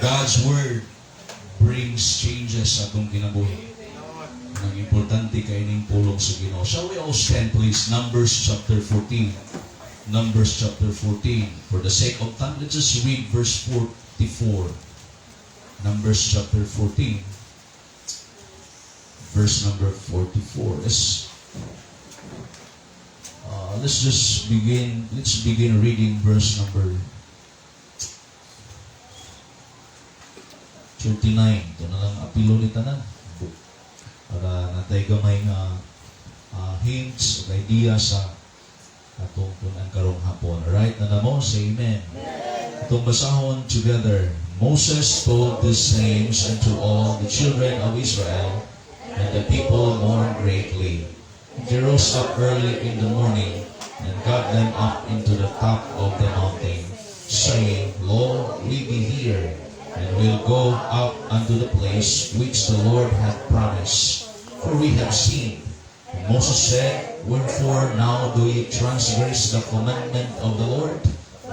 God's Word brings changes sa atong kinabuhi. Ang importante kay ning pulong sa Ginoo. Shall we all stand, please? Numbers chapter 14. Numbers chapter 14. For the sake of time, let's just read verse 44. Numbers chapter 14, verse number 44. Let's just begin, let's begin reading verse number 39. Ito na lang apilo ni tanan. Para natay gamay nga hints o idea sa atong tun-an karong hapon. Alright, na mo, say amen. Atong basahon together. Moses told these sayings unto all the children of Israel, and the people mourned greatly. They rose up early in the morning and got them up into the top of the mountain, saying, "Lo, we be here, and will go up unto the place which the Lord hath promised, for we have sinned." And Moses said, "Wherefore now do ye transgress the commandment of the Lord?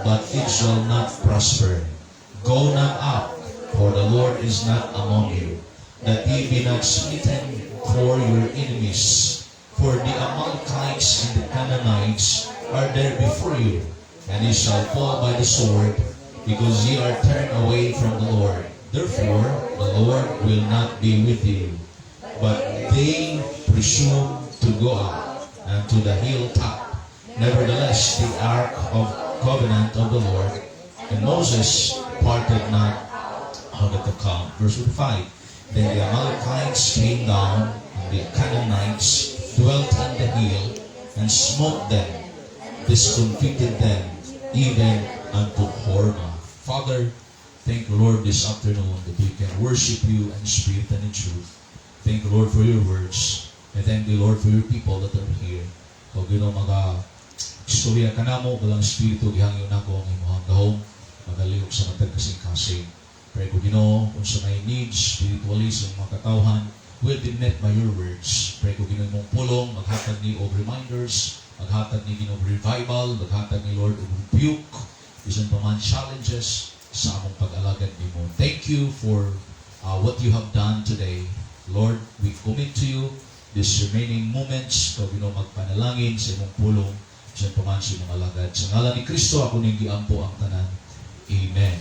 But it shall not prosper. Go not up, for the Lord is not among you, that ye be not smitten for your enemies. For the Amalekites and the Canaanites are there before you, and ye shall fall by the sword, because ye are turned away from the Lord. Therefore, the Lord will not be with you." But they presumed to go up unto the hilltop. Nevertheless, the ark of covenant of the Lord and Moses parted not out of the camp. Verse 5. Then the Amalekites came down, and the Canaanites dwelt in the hill, and smote them, discomfited them, even unto Hormah. Father, thank you, Lord, this afternoon that we can worship you in spirit and in truth. Thank you, Lord, for your words. And thank you, Lord, for your people that are here. O Ginoo, maga istorya ka namo, Balaang Espiritu, gihangyo nako ang imong gahom, magalihok sa matag kasing-kasing. Pray ko, Ginoo, kung sa may needs spiritually sa mga katawhan, will be met by your words. Pray ko, Ginoo, imong pulong, maghatag ni og reminders, maghatag ni Ginoo og revival, maghatag ni Lord og rebuke, bisan pa man challenges sa among pag-alagad nimo. Thank you for what you have done today. Lord, we commit to you this remaining moments, ikaw, Ginoo, magpanalangin sa imong pulong, bisan pa man sa imong alagad. Sa ngalan ni Kristo, ako ning giampo ang tanan. Amen.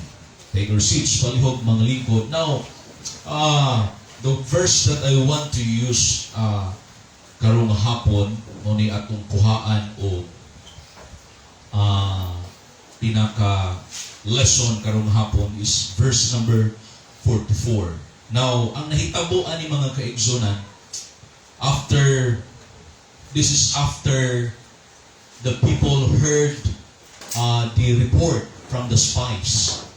Take your seats, palihog mga lingkod. Now, the verse that I want to use karong hapon, mo ni atong kuhaan o pinaka lesson karong hapon is verse number 44. Now, ang nahitabo ani, mga kaigsunan, after this is after the people heard the report from the spies.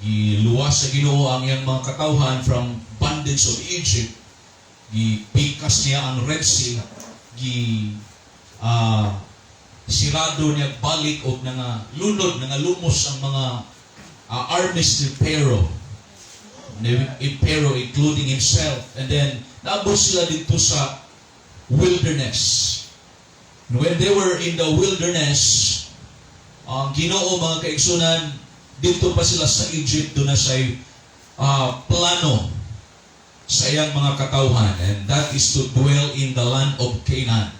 Giluwas sa Ginoo ang iyang mga katawhan from bondage of Egypt. Gipikas niya ang Red Sea. Gi sirado niya balik og nga lunod, nga lumos ang mga armies ni Pharaoh. Ni Pharaoh including himself. And then naabot sila dito sa wilderness. And when they were in the wilderness, ang Ginoo, mga kaigsunan, dito pa sila sa Egypt, doon na siya'y plano sa iyang mga katawhan, and that is to dwell in the land of Canaan,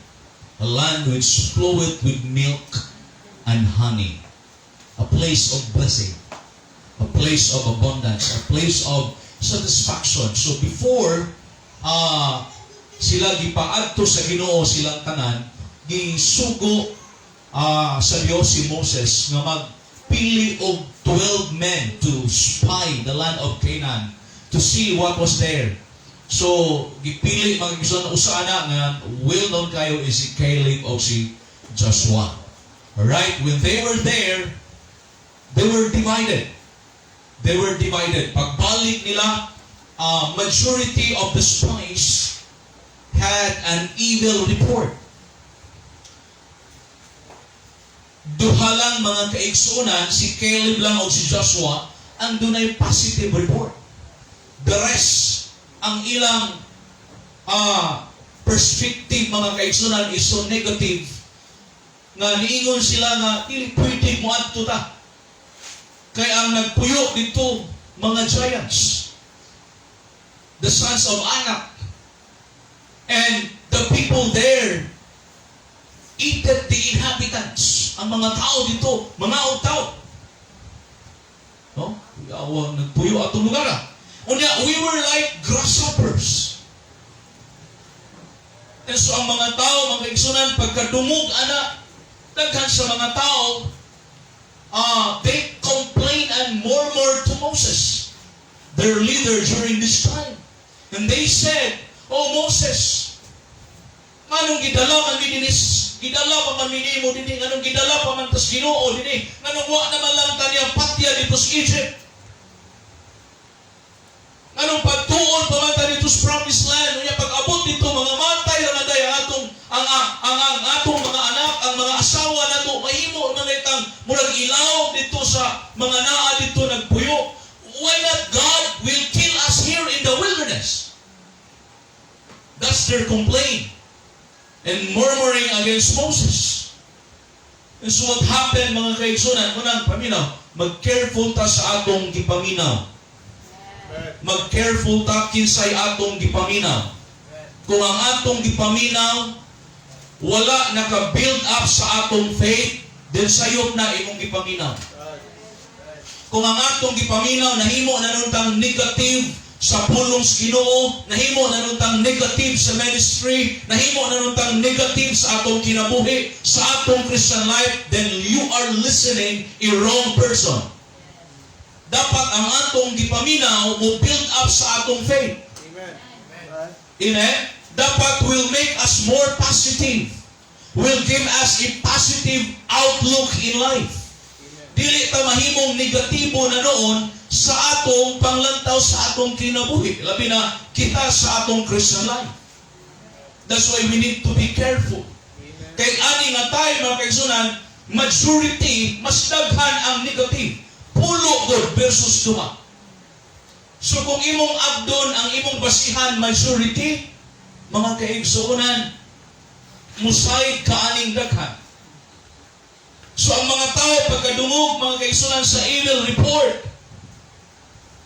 a land which floweth with milk and honey, a place of blessing, a place of abundance, a place of satisfaction. So before sila gipaadto sa Ginoo silang tanan, gisugo sa Dios si Moses nga magpili og 12 men to spy the land of Canaan to see what was there. So, gipili, mga kaigsuonan, usa ana nga well known kayo is si Caleb o si Joshua. Alright, when they were there, they were divided. They were divided. Pagbalik nila, majority of the spies had an evil report. Duha lang, mga kaigsunan, si Caleb lang o si Joshua, ang dunay positive report. The rest, ang ilang perspective, mga kaigsunan, is so negative nga niingon sila nga dili pwede mo adto ta. Kay ang nagpuyo dito Mga giants. The sons of Anak. And the people there eateth the inhabitants. Ang mga tao didto, mga tao. No? Awa, nagpuyo atong lugar ah. Unya, we were like grasshoppers. And so ang mga tao, mga kaigsunan, pagkadungog ana, daghan sa mga tao, they complain and murmur to Moses, their leader during this time. And they said, "Oh Moses, nganong gidala man mi dinhi, gidala pa man mi nimo dinhi, nganong gidala pa man tas Ginoo dinhi, nganong wa naman lang ta niya patya didto sa Egypt? Nganong pagtuon pa man ta didto sa promised land, unya pag abot didto mga matay ra man day ang atong ang atong mga anak, ang mga asawa nato, mahimo man itang murag ilaw didto sa mga naa didto nagpuyo. Why not God will kill us here in the wilderness?" That's their complaint and murmuring against Moses. And so what happened, mga kaigsunan, unang paminaw, mag-careful ta sa atong gipaminaw. Mag-careful ta kinsay atong gipaminaw. Kung ang atong gipaminaw wala naka-build up sa atong faith, then sayop na imong gipaminaw. Kung ang atong gipaminaw nahimo na nun tang negative sa pulong sa Ginoo, nahimo na nun tang negative sa ministry, nahimo na nun tang negative sa atong kinabuhi, sa atong Christian life, then you are listening a wrong person. Dapat ang atong gipaminaw mo build up sa atong faith. Amen. Amen? Dapat will make us more positive. Will give us a positive outlook in life. Amen. Dili ta mahimong negatibo na noon sa atong panglantaw sa atong kinabuhi. Labi na kita sa atong Christian life. That's why we need to be careful. Amen. Kay ani nga tayo, mga kaigsunan, majority, mas daghan ang negative. Pulo gud versus duha. So kung imong agdon ang imong basihan majority, mga kaigsuonan, musayod ka aning daghan. So ang mga tao pagkadungog, mga kaigsunan, sa evil report,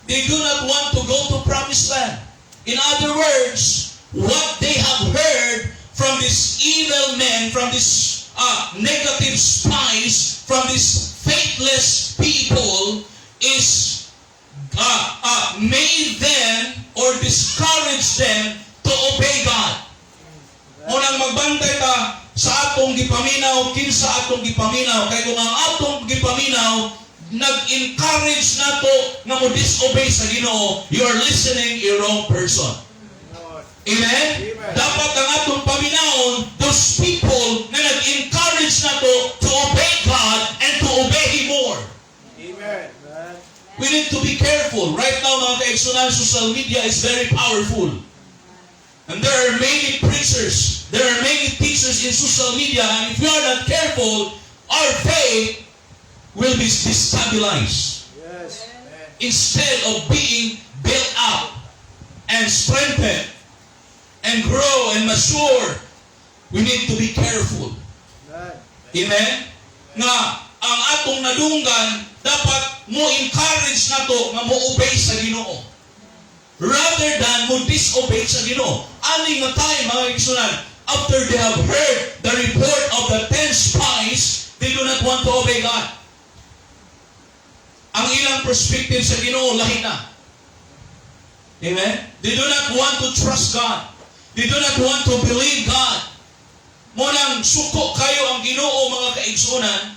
they do not want to go to promised land. In other words, what they have heard from these evil men, from these negative spies, from these faithless people is made them or discourage them to obey God. Unang magbantay ta sa atong gipaminaw, kinsa atong gipaminaw. Kay kung ang atong gipaminaw nag-encourage nato nga mo disobey sa Ginoo, you are listening a wrong person. Lord. Amen? Amen. Dapat ang atong paminawon, those people na nag-encourage nato to obey God and to obey Him more. Amen. We need to be careful. Right now, mga kaigsunan, social media is very powerful. And there are many preachers, there are many teachers in social media, and if we are not careful, our faith will be destabilized. Instead of being built up and strengthened and grow and mature, we need to be careful. Amen. Amen? Nga ang atong nadunggan dapat mo encourage nato nga mo obey sa Ginoo rather than mo disobey sa Ginoo. Ani nga time, mga kaigsunan, after they have heard the report of the 10 spies, they do not want to obey God. Ang ilang perspective sa Ginoo lahi na. Amen? They do not want to trust God. They do not want to believe God. Mo nang suko kayo ang Ginoo, mga kaigsunan,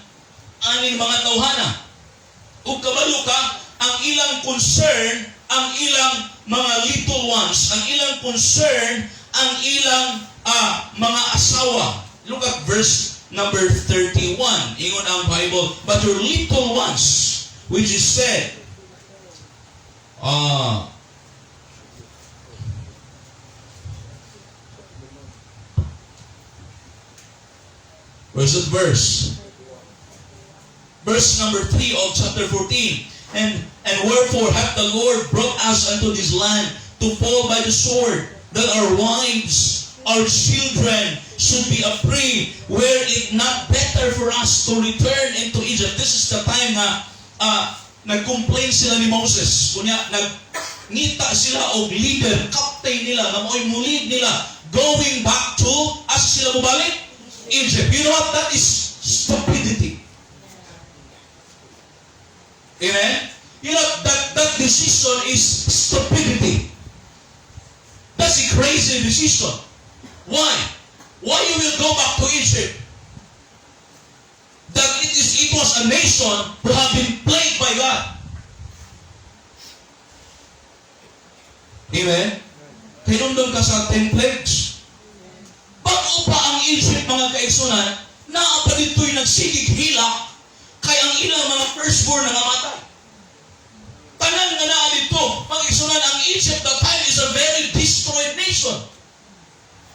aning mga tawhana. Ug kabalo ka, ang ilang concern, ang ilang mga little ones, ang ilang concern, ang ilang mga asawa. Look at verse number 31. Ingon ang Bible, "But your little ones, which is said," where's that verse? Verse number 3 of chapter 14. "And wherefore hath the Lord brought us unto this land to fall by the sword, that our wives, our children should be a prey? Were it not better for us to return into Egypt?" This is the time nga Nag-complain sila ni Moses. Kunya, nagngita sila og leader, captain nila, nga mo'y mulid nila, going back to, asa sila mobalik? Egypt. You know what? That is stupidity. Amen? That decision is stupidity. That's a crazy decision. Why? Why you will go back to Egypt? That it was a nation who have been plagued by God. Amen? Hinumdum ka sa 10 plagues. Bago pa ang Egypt, mga kaigsunan, naa pa dito'y nagsigig hilak kay ang ilang mga firstborn na namatay. Tanan nga naa dito, mga kaigsunan, ang Egypt that time is a very destroyed nation.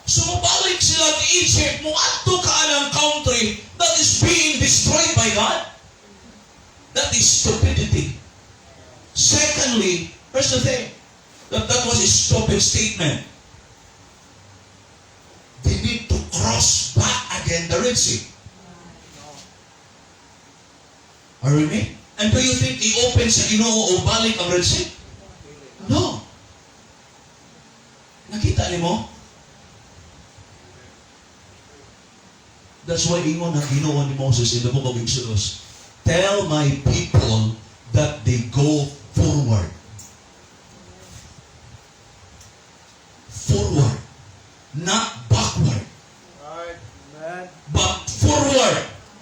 So mobalik sila sa Egypt, muadto ka anang country that is being destroyed by God. That is stupidity. Secondly, here's the thing. That was a stupid statement. They need to cross back again the Red Sea. Are you with me? And do you think i-open sa Ginoo o balik ang Red Sea? No. Nakita nimo? That's why ingon ang Ginoo ni Moses in the book of Exodus, "Tell my people that they go forward." Forward. Not backward. Right. Amen. But forward.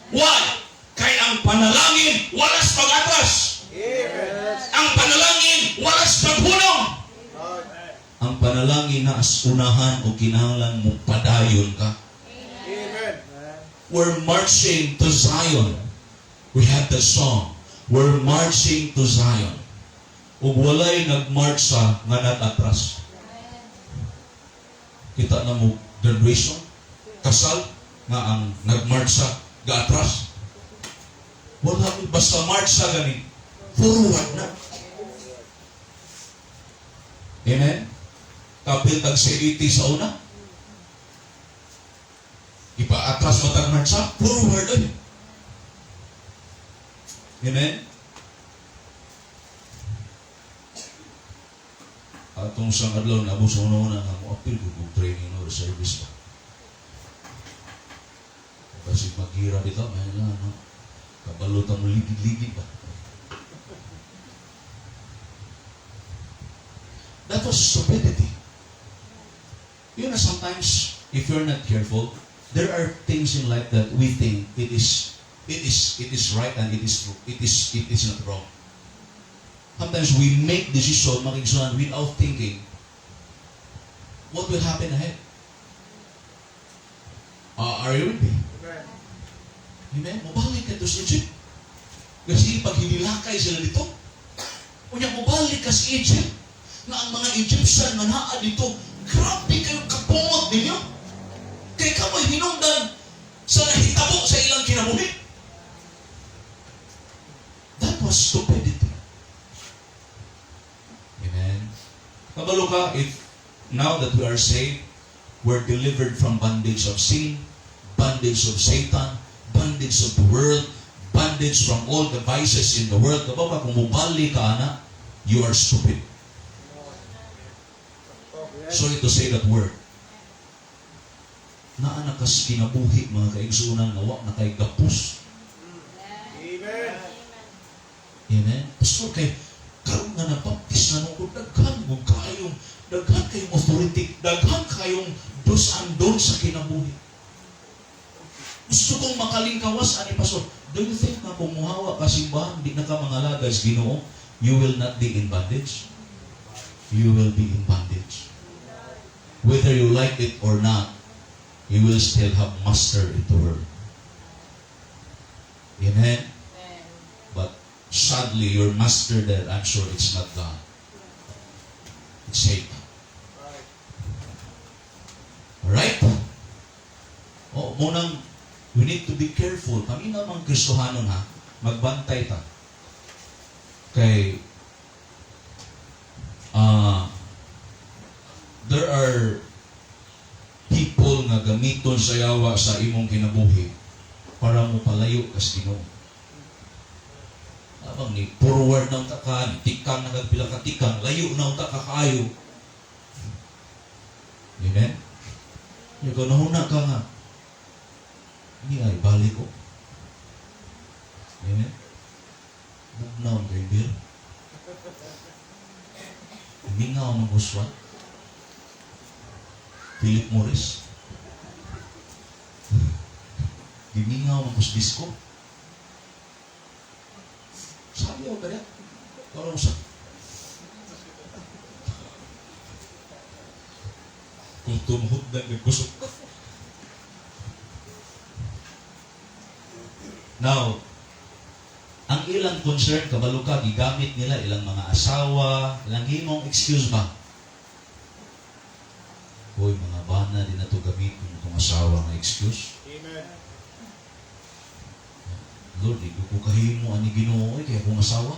Why? Kay ang panalangin, walas pag-atras. Amen. Ang panalangin, walas paghunong. Right. Ang panalangin na as unahan o kinahanglan mo padayon ka. Amen. We're marching to Zion. We had the song. "We're marching to Zion." Ug walay nagmarch sa nga nag-atras. Kita na mo graduation, kasal, nga ang nagmarch sa gaatras. Wala, basta march sa gani. Forward na. Amen? Kapil tag CAT sa una. Ipa-atras matag march sa forward oy. Amen? Atong sang adlaw na sa una-una nga mo apil ko kung training no service ba. Kasi magira bitaw may lang no. Kabalo ta mo ligid-ligid ba. That was stupidity. Sometimes if you're not careful, there are things in life that we think it is right and it is true. It is not wrong. Sometimes we make decision, mga kaigsunan, without thinking what will happen ahead. Are you with me? Amen. Amen? Mubalik ka to sa Egypt. Kasi pag hinilakay sila dito, unya mubalik ka sa Egypt, nga ang mga Egyptian nga naa dito, grabe kayo kapungot ninyo. Kay kamoy hinungdan sa nahitabo sa ilang kinabuhi. That was stupidity. Amen. Kabalo ka, if now that we are saved, we're delivered from bondage of sin, bondage of Satan, bondage of the world, bondage from all the vices in the world. Kabalo ka, kung mubali ka, ana, you are stupid. Sorry to say that word. Naa na kas kinabuhi, mga kaigsunan, nga wa na kay gapos. Amen. Amen? Pastor, kay karon nga nabaptis na nung daghan mo kayong daghan kayong authority, daghan kayong dos and don'ts sa kinabuhi. Gusto kong makalingkawas ani, pastor. Do you think na kung muhawa ka simbahan, di na ka mangalaga sa Ginoo, you will not be in bondage? You will be in bondage. Whether you like it or not, you will still have master in the world. Amen? But sadly, your master there, I'm sure it's not God. It's Satan. Right. Alright? Oh, munang, we need to be careful. Kami na mga Kristohanon ha, magbantay ta. Kay, there are people nga gamiton sa yawa sa imong kinabuhi para mo palayo kas Ginoo. Abang ni forward na unta ka, ni tikang na kag pila ka tikang, layo na unta ka kaayo. Amen? Ikaw nahuna ka nga, ni ay balik ko. Amen? Bugnaw kay beer. Mingaw ng uswan. Philip Morris. Gimingaw ng disco. Sabi ako kaya, parang sa kung tumuhod na nagkusok. Now, ang ilang concern, kabalo ka, gigamit nila ilang mga asawa, ilang himong excuse ba? Hoy, mga bana, di na to gamitin itong asawa nga excuse. Amen. Lord, di ko kahimo ani Ginoo kay akong asawa.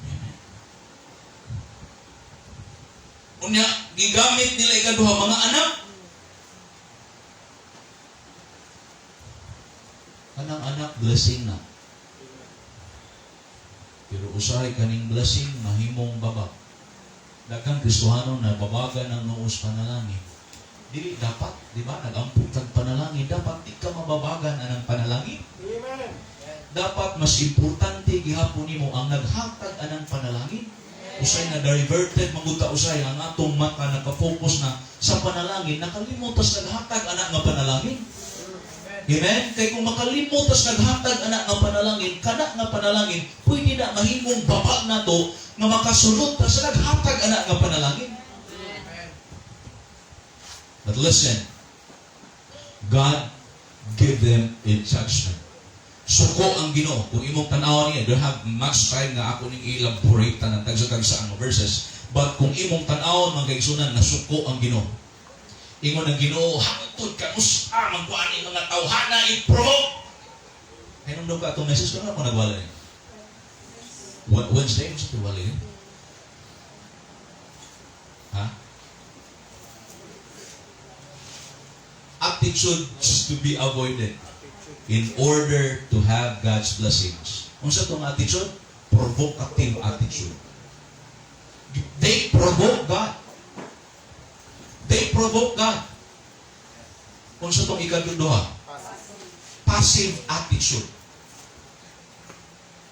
Amen. Unya, gigamit nila ikaduha mga anak. Kanang anak, blessing na. Pero usahay kaning blessing, mahimong babag. Daghang Kristohano na babaga ng noos panalangin. Dili dapat, di ba? Nag-ampo kag panalangin, dapat di ka mababagan anang panalangin. Amen. Dapat mas importante gihapon nimo ang naghatag anang panalangin. Usay na diverted manguta usay ang atong mata naka-focus na sa panalangin, nakalimot tas naghatag anak nga panalangin. Amen? Kay kung makalimot tas naghatag anak nga panalangin, kana nga panalangin, pwede na mahimong babag nato nga makasulod ta sa naghatag anak nga panalangin. But listen, God give them a judgment. Suko ang Ginoo. Kung imong tan-awon niya, don't have much time nga ako ning elaborate tanan tagsa-tagsa ang verses. But kung imong tan-awon mga kaigsunan, nasuko ang Ginoo. Ingon ang Ginoo, hangtod kanus-a man kuan ni mga tawhana i-provoke. Kaya ka atong message ko na ako nagwala ni. Wednesday, mo sa tiwali ni? Ha? Attitudes to be avoided in order to have God's blessings. Unsa tong attitude? Provocative attitude. They provoke God. They provoke God. Unsa tong ikaduha? Passive attitude.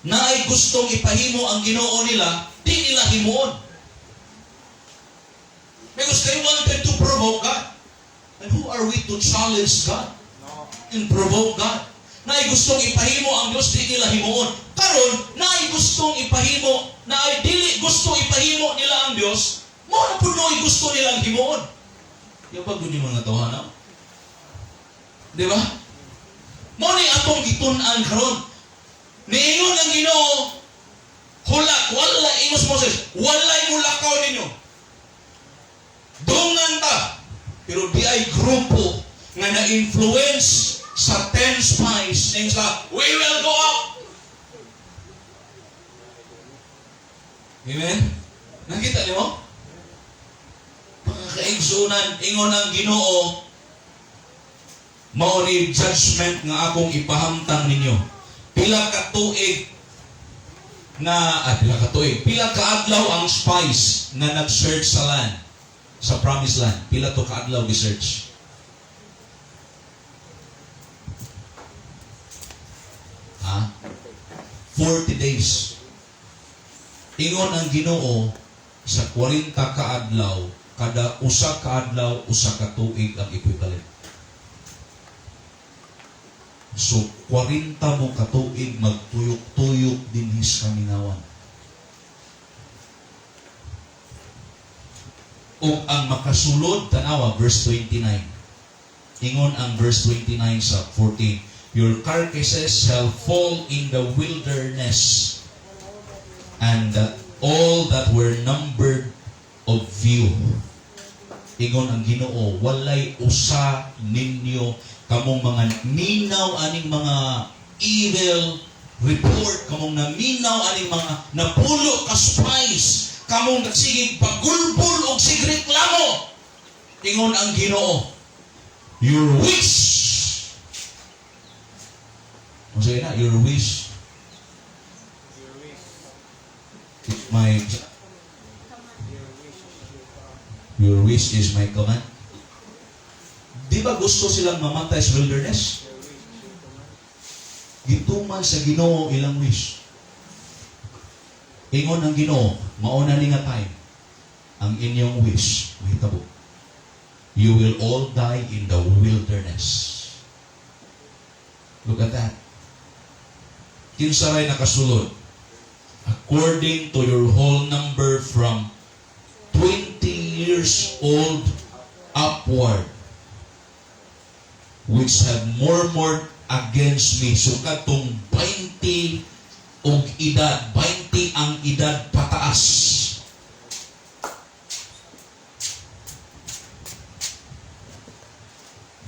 Naay gustong ipahimo ang Ginoo nila, di nila himuon. Because they wanted to provoke God. And who are we to challenge God? No. And provoke God? Naay gustong ipahimo ang Dios, di nila himuon. Karon, naay gustong ipahimo, naay dili gusto ipahimo nila ang Dios, mao na pud no'y gusto nilang himuon. Yung ba gud mga tawhana? Di ba? Mao ni atong gitun-an karon. Niingon ang Ginoo, hulat, wala ingos Moses, walay mulakaw ninyo. Dungan ta. Pero di ay grupo nga na-influence sa 10 spies ning sa we will go up. Amen? Nakita niyo? Mga kaigsunan, ingon ang Ginoo, mao ni judgment nga akong ipahamtang ninyo. Pila ka tuig na pila ka tuig, pila ka adlaw ang spies na nag-search sa land, sa promised land. Pila to ka adlaw gi-search? Ha? 40 days. Ingon ang Ginoo sa 40 ka adlaw, kada usa ka adlaw, usa ka tuig ang equivalent. So, 40 mo ka tuig magtuyok-tuyok dinhi sa kamingawan. Ug ang makasulod, tanawa, verse 29. Ingon ang verse 29 sa 14. Your carcasses shall fall in the wilderness, and all that were numbered of you. Ingon ang Ginoo, walay usa ninyo kamong mga minaw aning mga evil report, kamong naminaw aning mga napulo ka spies, kamong nagsigig pagulbol og sig reklamo. Ingon ang Ginoo, your wish na, "Your wish Your wish. Is my Your wish is your command. Your wish is my command." Di ba gusto silang mamatay sa wilderness? Your wish is your command. Gituman sa Ginoo ilang wish. Ingon ang Ginoo, "Mao na ni nga time ang inyong wish mahitabo. You will all die in the wilderness." Look at that. Kinsa ray nakasulod? "According to your whole number from 20 years old upward, which have murmured against me." So katong 20 og edad, 20 ang edad pataas.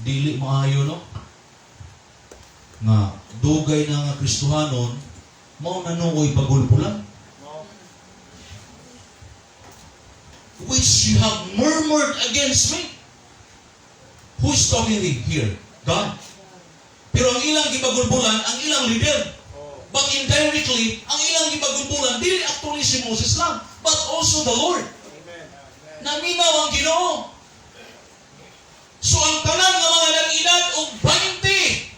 Dili maayo, no? Nga dugay na nga Kristohanon, mao na nuoy pagulpulan. No. "Which you have murmured against me." Who is talking here? God. Pero ang ilang gipagulbulan, ang ilang leader. Oh. But indirectly, ang ilang gipagulbulan, dili actually si Moses lang, but also the Lord. Amen. Amen. Naminaw ang Ginoo. So ang tanan nga mga nag-edad og 20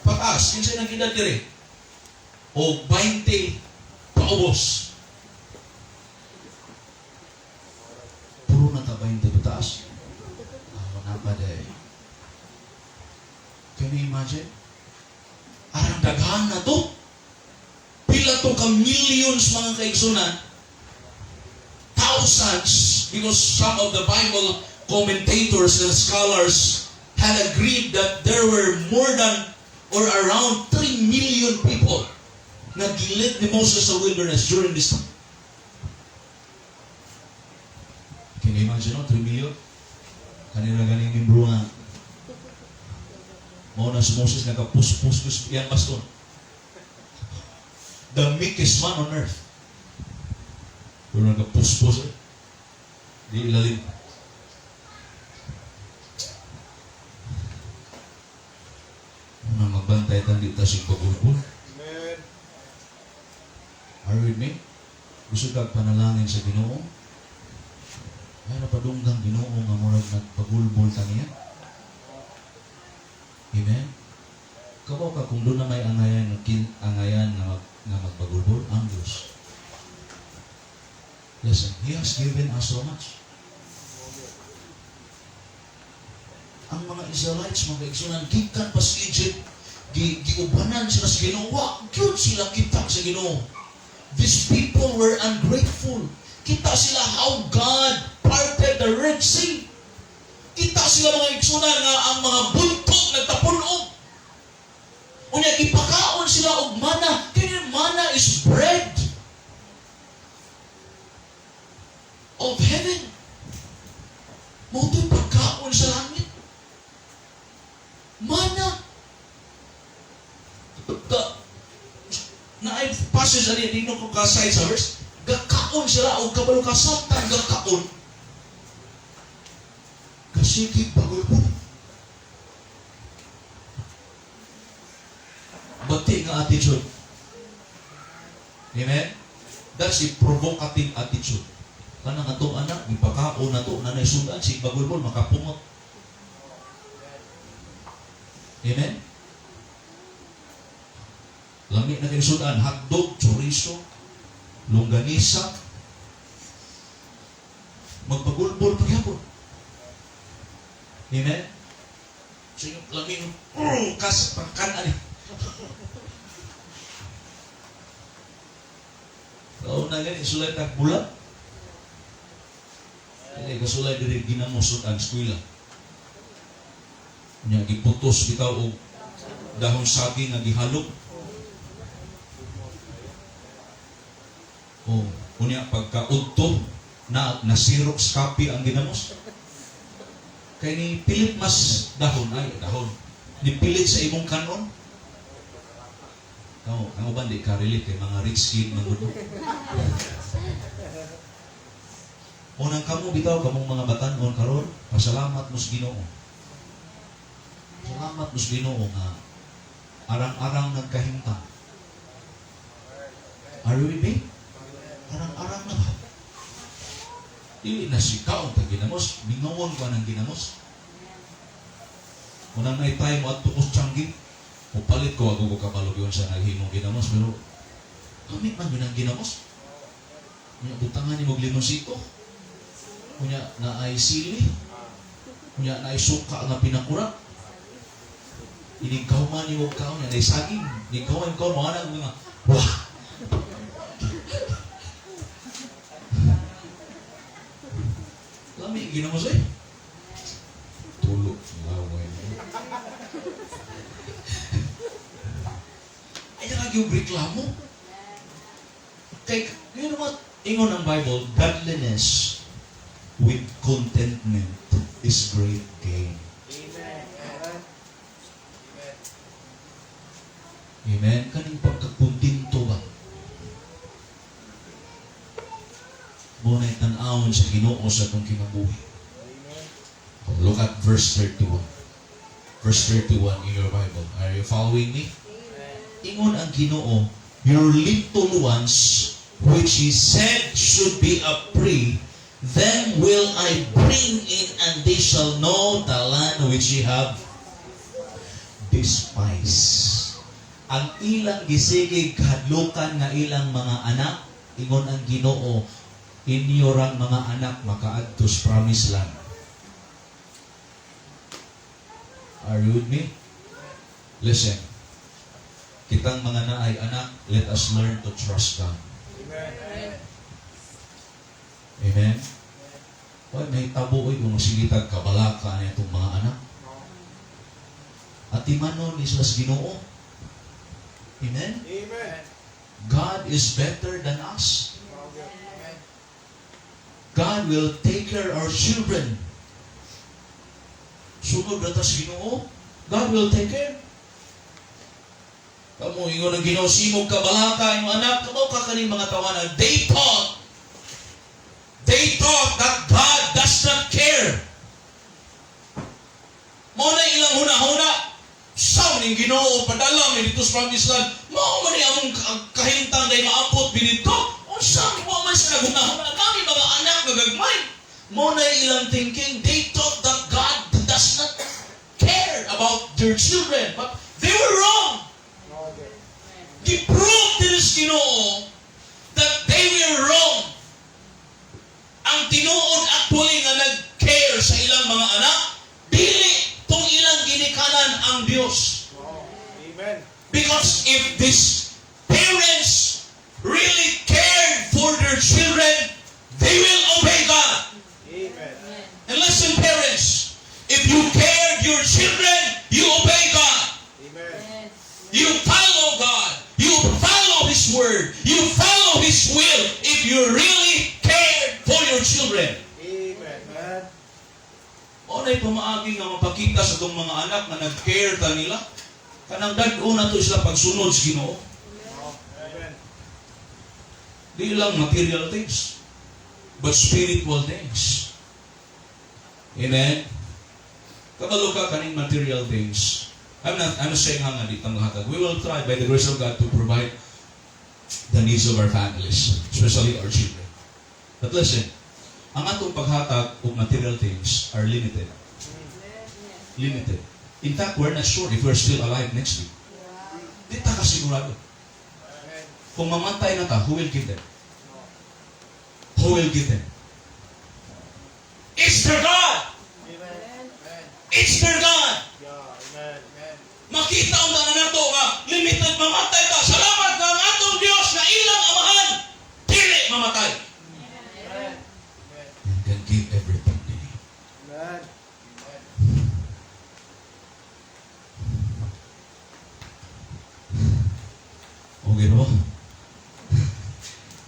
pataas, kinsay nag-edad diri? Og 20 paubos. Puro na ta 20 pataas. Ah, wala pa day. Can you imagine? Arang daghan na to. Pila to ka millions, mga kaigsunan, thousands, because some of the Bible commentators and scholars had agreed that there were more than or around 3 million people na gi-lead ni Moses sa wilderness during this time. Can you imagine, no? 3 million? Kanila ganing membro nga mao na si Moses nagapuspos iyang baston. The meekest man on earth. Pero nagapuspos eh. Di ilalim. Una magbantay tang di ta sig pagulbul. Amen. Are you with me? Gusto kag panalangin sa Ginoo? Ay napadunggang Ginoo nga murag nagpagulbol ta niya. Amen. Kabaw ka kung doon na may angayan kin angayan nga magpagulbol ang Diyos. Listen, He has given us so much. Ang mga Israelites, mga kaigsunan, gikan pa sa Egypt, giubanan sila sa Ginoo. Wa gyud sila kita sa Ginoo. These people were ungrateful. Kita sila how God parted the Red Sea. Kita sila, mga igsunan, nga ang mga buntog nagtapunog. Unya gipakaon sila og mana. Kini mana is bread of heaven. Mao to'y pagkaon sa langit. Mana. Ka, naay passage ani, di no ko ka-cite sa verse. Gakaon sila og kabalo ka samtang gakaon. Kasikig pagulbol. Bati nga attitude. Amen? That's a provocative attitude. Kanang atong anak, gipakaon na to, nanay sudan, si bagulbol, makapungot. Amen? Lami na kayo sudan, hotdog, chorizo, longganisa, magpagulbol pagyapon. Amen? So yung lami, kas, pagkan, ani. Kauna gani, sulay tag bulat. Dili kasulay diri ginamusot ang eskwela. Nya giputos bitaw og dahon saging nga gihalok. Oh, unya pagka udto na na-xerox copy ang ginamos. Kay ni pilit mas dahon ay dahon. Ni pilit sa imong kanon. Kamo, ang uban di ka relate kay mga rich kid man gud. Unang kamo bitaw, kamong mga batan-on karon, pasalamat mo sa Ginoo. Salamat mo sa Ginoo nga Arang-arang nagkahimtang. Are you with me? Arang-arang na ba? Dili na si kaon ta ginamos, mingawon ko ng ginamos. Unang na time mo adto ko sa Changi, mupalit ko ako ko kabalo yun sa naghimong ginamos, pero kamit man yun ang ginamos. Unya butangan ni og limonsito. Unya naay sili. Unya naay suka nga pinakurat. Inig kauman ni og kaon, naay saging. Inig kauman kaon mga nang mga wah. Lami ginamos eh. Tulo laway. Ay lagi yung reklamo. Kay, you know what? Ingon ang Bible, godliness with contentment is great gain. Amen. Amen. Amen? Kaning pagkakontento ba? Mo na tan-awon sa Ginoo sa atong kinabuhi. Amen. Look at verse 31. Verse 31 in your Bible. Are you following me? Ingon ang Ginoo, "Your little ones, which he said should be a prey, them will I bring in, and they shall know the land which ye have despised." Ang ilang gisigig kahadlukan nga ilang mga anak, ingon ang Ginoo, inyo rang mga anak makaadto sa promised land. Are you with me? Listen. Kitang mga naay anak, let us learn to trust God. Amen. Amen? Why may tabo oy kung masigitag kabalaka na itong mga anak. At timanon ni sila sa Ginoo. Amen? Amen. God is better than us. Amen. God will take care our children. Sunod na ta sa Ginoo, God will take care. Kamo ingon ang Ginoo, simog kabalaka imong anak, kamo ka kaning mga tawanan. They thought that God does not care. Mao na ilang huna-huna. Sa ning Ginoo padala mi dito sa promised land. Mao man ni among kahimtang day maabot binito. Unsa mo man sa naghuna-huna kami mga anak nga gagmay. Mao na ilang thinking. They thought that God does not care about their children, but they were wrong. Gi-prove din sa Ginoo that they were wrong. Ang tinuod actually nga nag-care sa ilang mga anak, dili tong ilang ginikanan ang Dios. Amen. Because if these parents really cared for their children, they will obey God. Amen. And listen, parents, if you cared your children, you obey God. Amen. You follow God. You follow His word. You follow His will if you really cared for your children. Amen. Mao na pamaagi nga mapakita sa atong mga anak nga nag-care ta nila. Kanang dad-o na to sila pagsunod sa Ginoo. Amen. Di lang material things, but spiritual things. Amen? Kabalo ka kaning material things. I'm not saying nga di tang hatag. We will try by the grace of God to provide the needs of our families, especially our children. But listen, ang atong paghatag og material things are limited. Limited. In fact, we're not sure if we're still alive next week. Di ta kasigurado. Amen. Kung mamatay na ta, who will give them? Who will give them? It's their God! Amen. Amen. It's their God! Yeah. Amen. Amen. Makita ang na nato nga limited, mamatay ta. Salamat nga ang atong Dios nga ilang amahan dili mamatay. Amen. And can give everything they need. Amen. Amen. Okay na ba?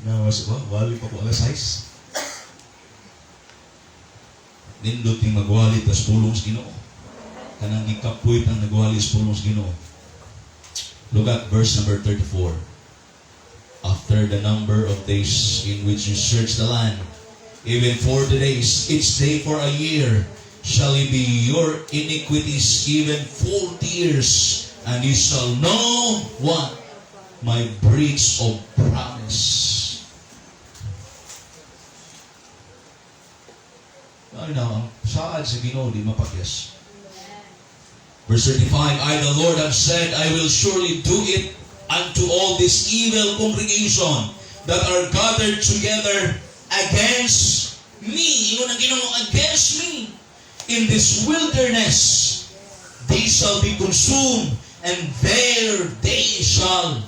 Nawas ba? Wali pa ko alas 6. Nindot yung magwali tas pulong sa Ginoo. Kanang gikapoy tang nagwali sa pulong sa Ginoo. Look at verse number 34. "After the number of days in which you search the land, even 40 days, each day for a year, shall it be your iniquities even 40 years. And you shall know what? My breach of promise. Ay na, ang saad sa Ginoo di mapakyas. Verse 35, "I the Lord have said, I will surely do it unto all this evil congregation that are gathered together against me." Ingon ang Ginoo, "against me. In this wilderness, they shall be consumed, and there they shall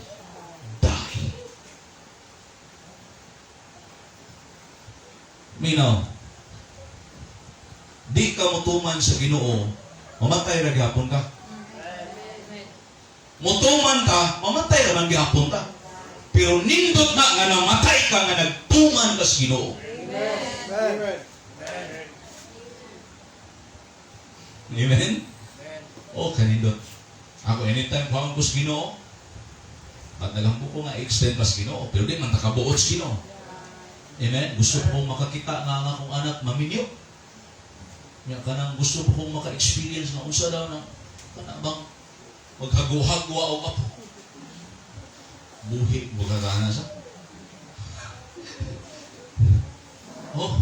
die." Minaw, di ka mutuman sa Ginoo, mamatay ra gihapon ka. Mutuman ka, mamatay ra man gihapon ka. Pero nindot na nga namatay ka nga nagtuman ka sa Ginoo. Amen. Amen? Oh, kanindot. Ako anytime kuhaan ko sa Ginoo. At nagampo ko nga extend pa sa Ginoo, pero di man nakabuot sa Ginoo. Amen? Gusto ko kong makakita nga ang akong anak maminyo. Nya kanang gusto ko kong maka-experience nga unsa daw na kana bang maghagwa-hagwa og apo. Buhi mo ka kana sa. Oh.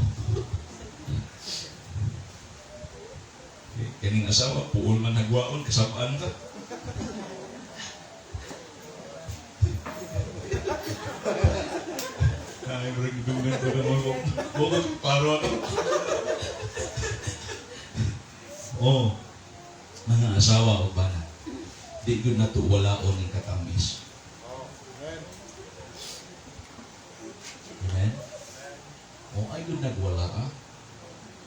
Eh, kaning asawa, puol man hagwaon, kasabaan ka. Ay, murag idungan ko na mo. Mo ko klaro ako. Oh, mga asawa o bana, di gud na to walaon ning katamis. Amen. Amen? Oh, ay gud nagwala ah.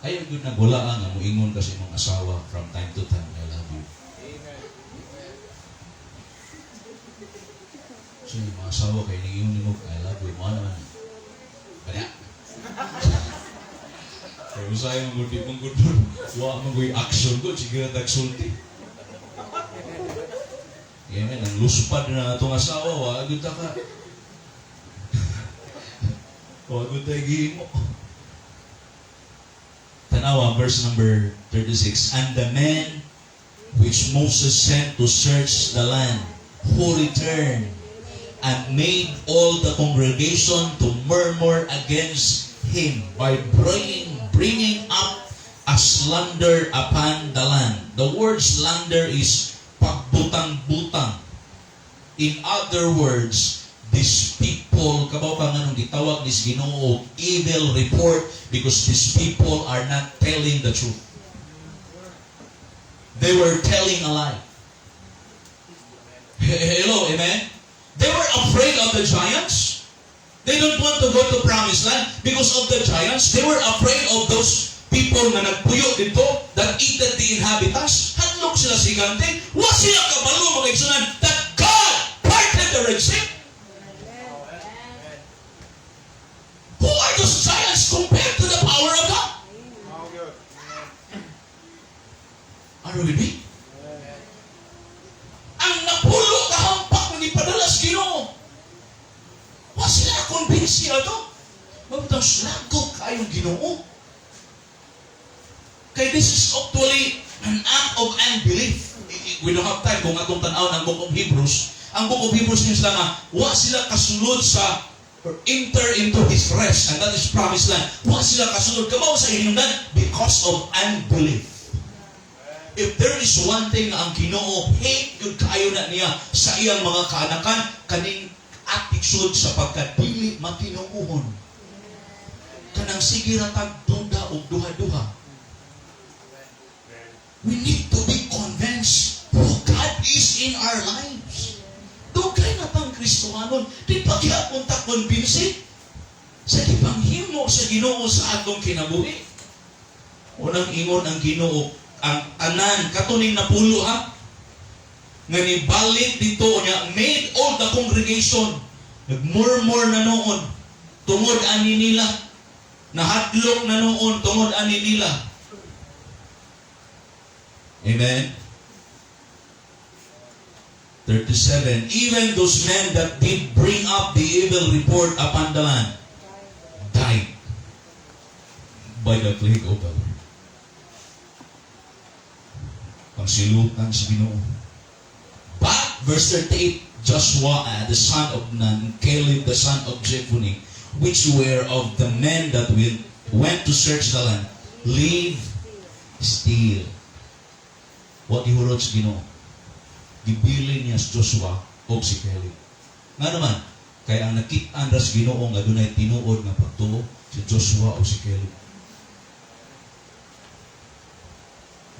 Ay gud nagwala ah, nga moingon ka sa imong asawa from time to time, "I love you." Amen. So yung mga asawa kay ningingon nimo, "I love you," mo naman. Kanya. Kaya usahay mong gud, di mong gud, wa mong gud action ko, sige na tagsulti. Amen. Ang luspad na atong asawa, wa gud ta ka. Wa gud ta gihimo. Tanawa, verse number 36. "And the men which Moses sent to search the land, who returned and made all the congregation to murmur against him by bringing up a slander upon the land." The word slander is pagbutang-butang. In other words, these people, kabaw ka nga nung gitawag ni Ginoo evil report because these people are not telling the truth. They were telling a lie. Hello, amen? They were afraid of the giants. They don't want to go to promised land because of the giants. They were afraid of those people na nagpuyo dito that eated the inhabitants. Hadlok sila sa higante. Wa sila kabalo, mga igsunan, that God parted the Red Sea. Amen. Who are those giants compared to the power of God? All good. Are you with me? Amen. Ang napulo kahampak na gipadala sa Ginoo. Wa sila convince to. Mabutang slagot kayong Ginoo. Kay this is actually an act of unbelief. We don't have time kung atong tan-aw ng Book of Hebrews. Ang Book of Hebrews means lang nga, wa sila kasulod sa or enter into His rest, and that is promised land. Wa sila kasulod kabaw sa hinungdan because of unbelief. If there is one thing nga ang Ginoo hate yun kaayo na niya sa iyang mga kaanakan, kaning attitude sa pagkadili matinuohon. Kanang sige ra tag duda og duha-duha. We need to be convinced who God is in our lives. Dugay na tang Kristohanon, di pa gyapon ta convince sa gipanghimo sa Ginoo sa atong kinabuhi. Unang ingon ang Ginoo, ang tanan katuning napulo ha, nga nibalik dito niya made all the congregation nagmurmur na noon tungod ani nila, nahadlok na noon tungod ani nila. Amen. 37, "Even those men that did bring up the evil report upon the land died by the plague of the Lord." Pangsilutan sa Ginoo. Verse 38, Joshua, the son of Nun, Caleb, the son of Jephunneh, which were of the men that went to search the land, live still. Wa gihurot sa Ginoo. Gibilin niya si Joshua o si Caleb. Nga naman, kay ang nakit-an ra sa Ginoo nga dunay tinuod nga pagtuo, si Joshua o si Caleb.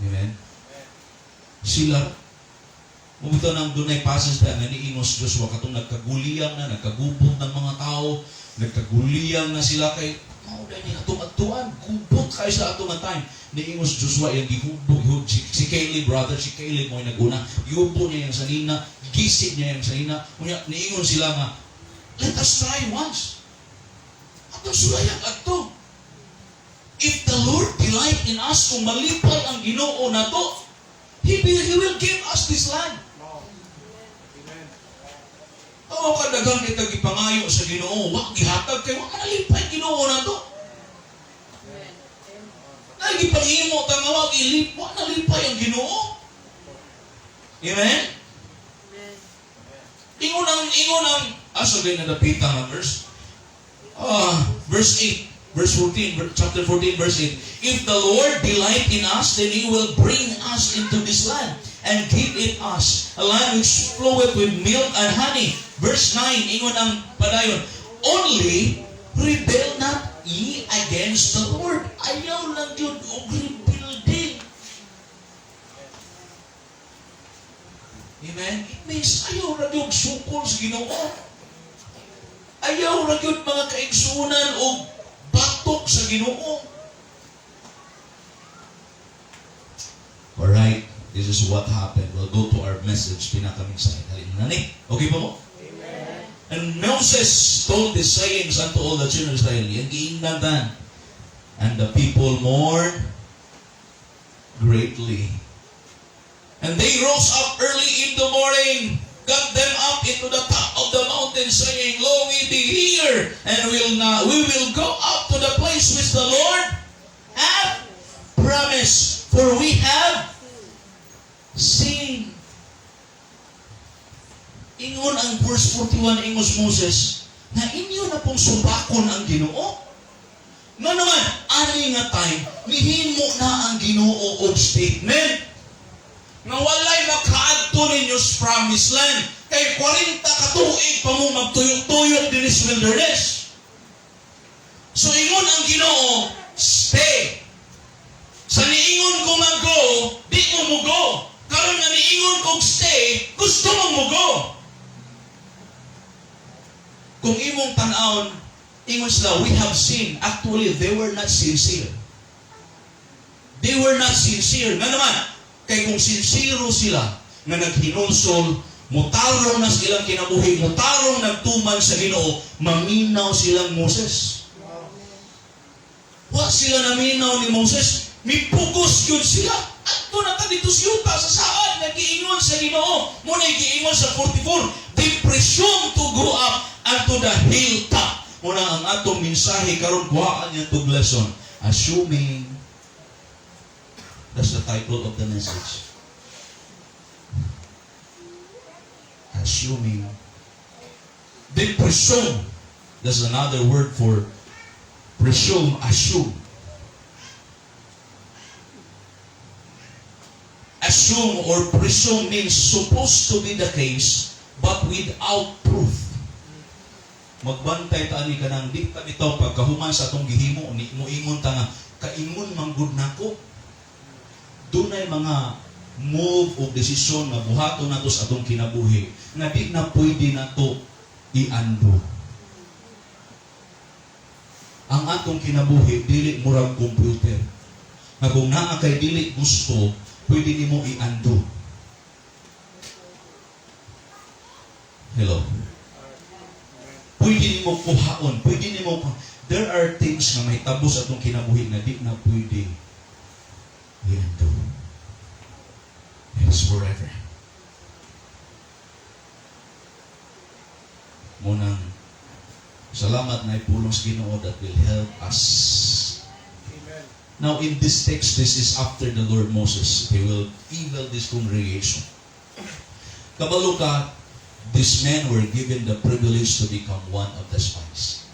Amen? Sila, Mubito nang dunay passage pa nga niingon si Joshua katong nagkaguliyang na, nagkagubot ng mga tao, nagkaguliyang na sila kay mao dahil ni atong adtuan, gubot kayo sa atong nga time. Niingon si Joshua iyang gihubo, si Caleb, brother, si Caleb mo naguna, gihubo niya yung sanina, gisi niya yung sanina, unya niingon sila nga, "Let us try once. Atong sulayang adto. If the Lord delight in us, kung malipay ang Ginoo nato, He will give us this land." Mao. Amen. Oo, kadaghan kita gipangayo sa Ginoo, wa gihatag kay wa manalipay Ginoo nato. Ay gipahimo ta nga wa gilip, wa nalipay ang Ginoo. Amen. Ingon ang asa gay nadapita nga verse? Verse 8, verse 14, chapter 14, verse 8. "If the Lord delight in us, then He will bring us into this land and give it us, a land which floweth with milk and honey." Verse 9, ingon ang padayon, "Only rebel not ye against the Lord." Ayaw lang yun og rebuilding. Amen? It means ayaw ra gyud sukol sa Ginoo. Ayaw ra gyud, mga kaigsunan, og batok sa Ginoo. Alright, this is what happened. We'll go to our message, pinakaminsahe. Dali na ni. Okay pa mo? "And Moses told these sayings unto all the children of Israel." Yang giingnan tan. "And the people mourned greatly. And they rose up early in the morning, got them up into the top of the mountain, saying, 'Lo, we be here, and will not, we will go up to the place which the Lord hath promised, for we have seen.'" Ingon ang verse 41, ingon si Moses, na inyo na pong subakon ang Ginoo. Nga naman, ani nga time, nihimo na ang Ginoo og statement nga walay makaadto ninyo sa promised land. Kay 40 ka tuig pa mo magtuyok-tuyok dinhi sa wilderness. So ingon ang Ginoo, "Stay. Sa niingon ko nga go, di mo mo go. Karon nga niingon kong stay, gusto mo mo go." Kung imong tan-awon, ingon sila, "We have seen." Actually, they were not sincere. They were not sincere. Nga naman, kay kung sincero sila, nga naghinulsol, mutarong na sa ilang kinabuhi, mutarong nagtuman sa Ginoo, maminaw silang Moses. Wa sila naminaw ni Moses, mipugos yun sila. Adto na ta dito sa yuta sa saan, nagiingon sa Ginoo. Muna giingon sa 44, they presume to go up unto the hilltop. Muna ang atong mensahe karon, kuhaan niya tug lesson. Assuming. That's the title of the message. Assuming. They presume. That's another word for presume, assume. Assume or presume means supposed to be the case, but without proof. Magbantay ta ani kanang di ta bitaw pagkahuman sa atong gihimo ni moingon ta nga kaingon man gud nako. Dunay mga move o desisyon nga buhaton nato sa atong kinabuhi nga di na pwede nato i-undo. Ang atong kinabuhi dili murag computer. Nga kung naa kay dili gusto, pwede nimo i-undo. Hello. Pwede nimo kuhaon, pwede nimo. There are things nga mahitabo sa atong kinabuhi na di na pwede i-undo. It is forever. Munang salamat na ipulong sa Ginoo that will help us. Amen. Now in this text, this is after the Lord Moses. He will evil this congregation. Kabalo ka, these men were given the privilege to become one of the spies.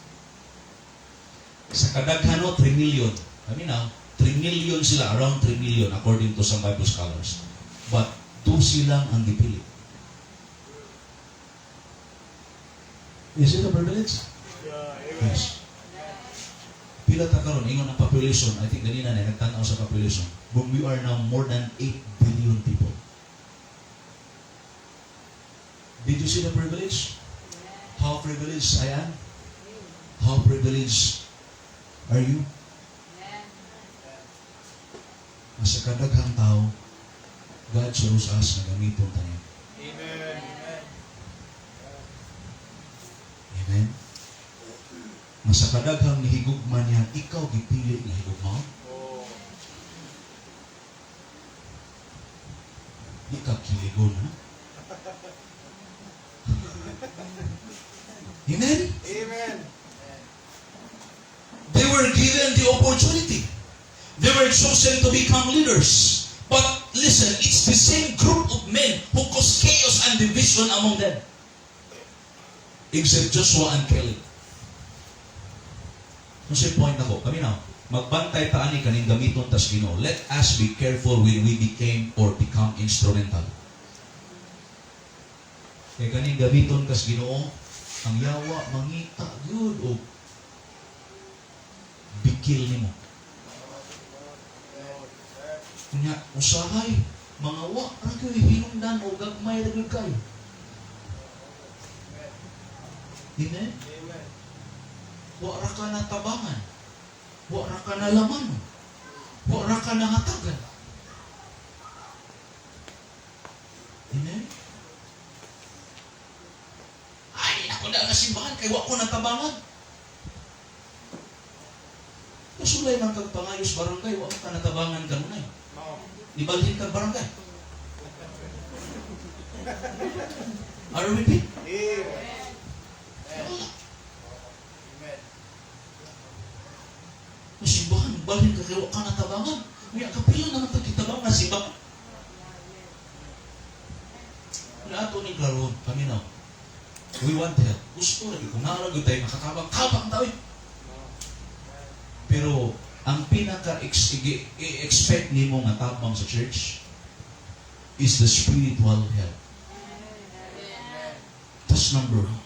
Sa kadaghano, 3 million. Kami now, 3 million sila, around 3 million according to some Bible scholars. But two silang ang gipili. Is it a privilege? Yeah. Amen. Yes. Pila ta karon, ingon ang population, I think ganina na nagtan-aw sa population. But we are now more than 8 billion people. Did you see the privilege? How privileged I am? How privileged are you? Nga sa kadaghang tao, God chose us na gamiton tayo. Amen. Amen? Nga sa kadaghang nihigugma niya, ikaw gipili nga higugma. Oh. Di ka kiligon, ha? Amen? Amen. They were given the opportunity. They were chosen to become leaders. But listen, it's the same group of men who caused chaos and division among them. Except Joshua and Caleb. Kung sa point ako, kami na, magbantay ta ani kaning gamiton tas Ginoo. Let us be careful when we became or become instrumental. Kay kaning gamiton kas Ginoo, ang yawa mangita gyud og bikil nimo. Kunya, usahay, mga wa ra gyud hinungdan o gagmay ra gyud kayo. Amen? Amen. Wa ra ka natabangan. Wa ra ka nalaman. Wa ra ka nahatagan. Amen? Ay, ako na nga simbahan kay wa ko natabangan. Usulay man kag pangayos barangay, wa ka natabangan kanunay. Mao. Nibalhin kag barangay. Are you with me? Amen. Wala. Amen. Simbahan, balhin ka kay wa ka natabangan. Unya kapila naman tag gitabangan simbahan. Nato ni klaroon, kami na. We want help. Gusto lagi kung naa gyud tayo makatabang, tabang tayo. Pero ang pinaka i-expect nimo nga tabang sa church is the spiritual help. That's number one.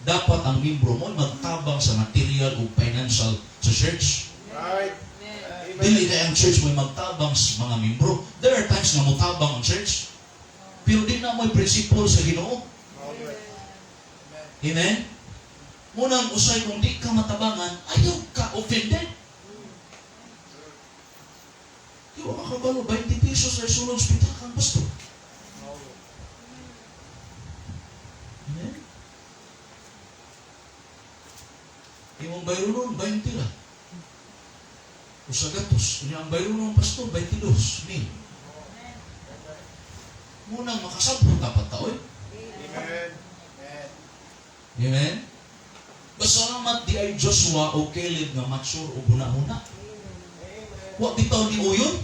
Dapat ang membro mo magtabang sa material o financial sa church. Right. Amen. Dili na ang church mo magtabang sa mga membro. There are times nga motabang ang church. Pero di na mo'y principle sa Ginoo. Amen. Amen? Munang usay kung di ka matabangan, ayaw ka offended. Di ba makabalo, 20 pesos ay sulod hospital kang pastor. Amen? Imong bayronon, 20 ra. Usa gatos. Unya ang bayronon pastor, 22 mil. Munang makasabot dapat ta, oy. Amen. Amen? Pasalamat di ay Joshua o Caleb nga mature o huna-huna. Wa bitaw ni uyon.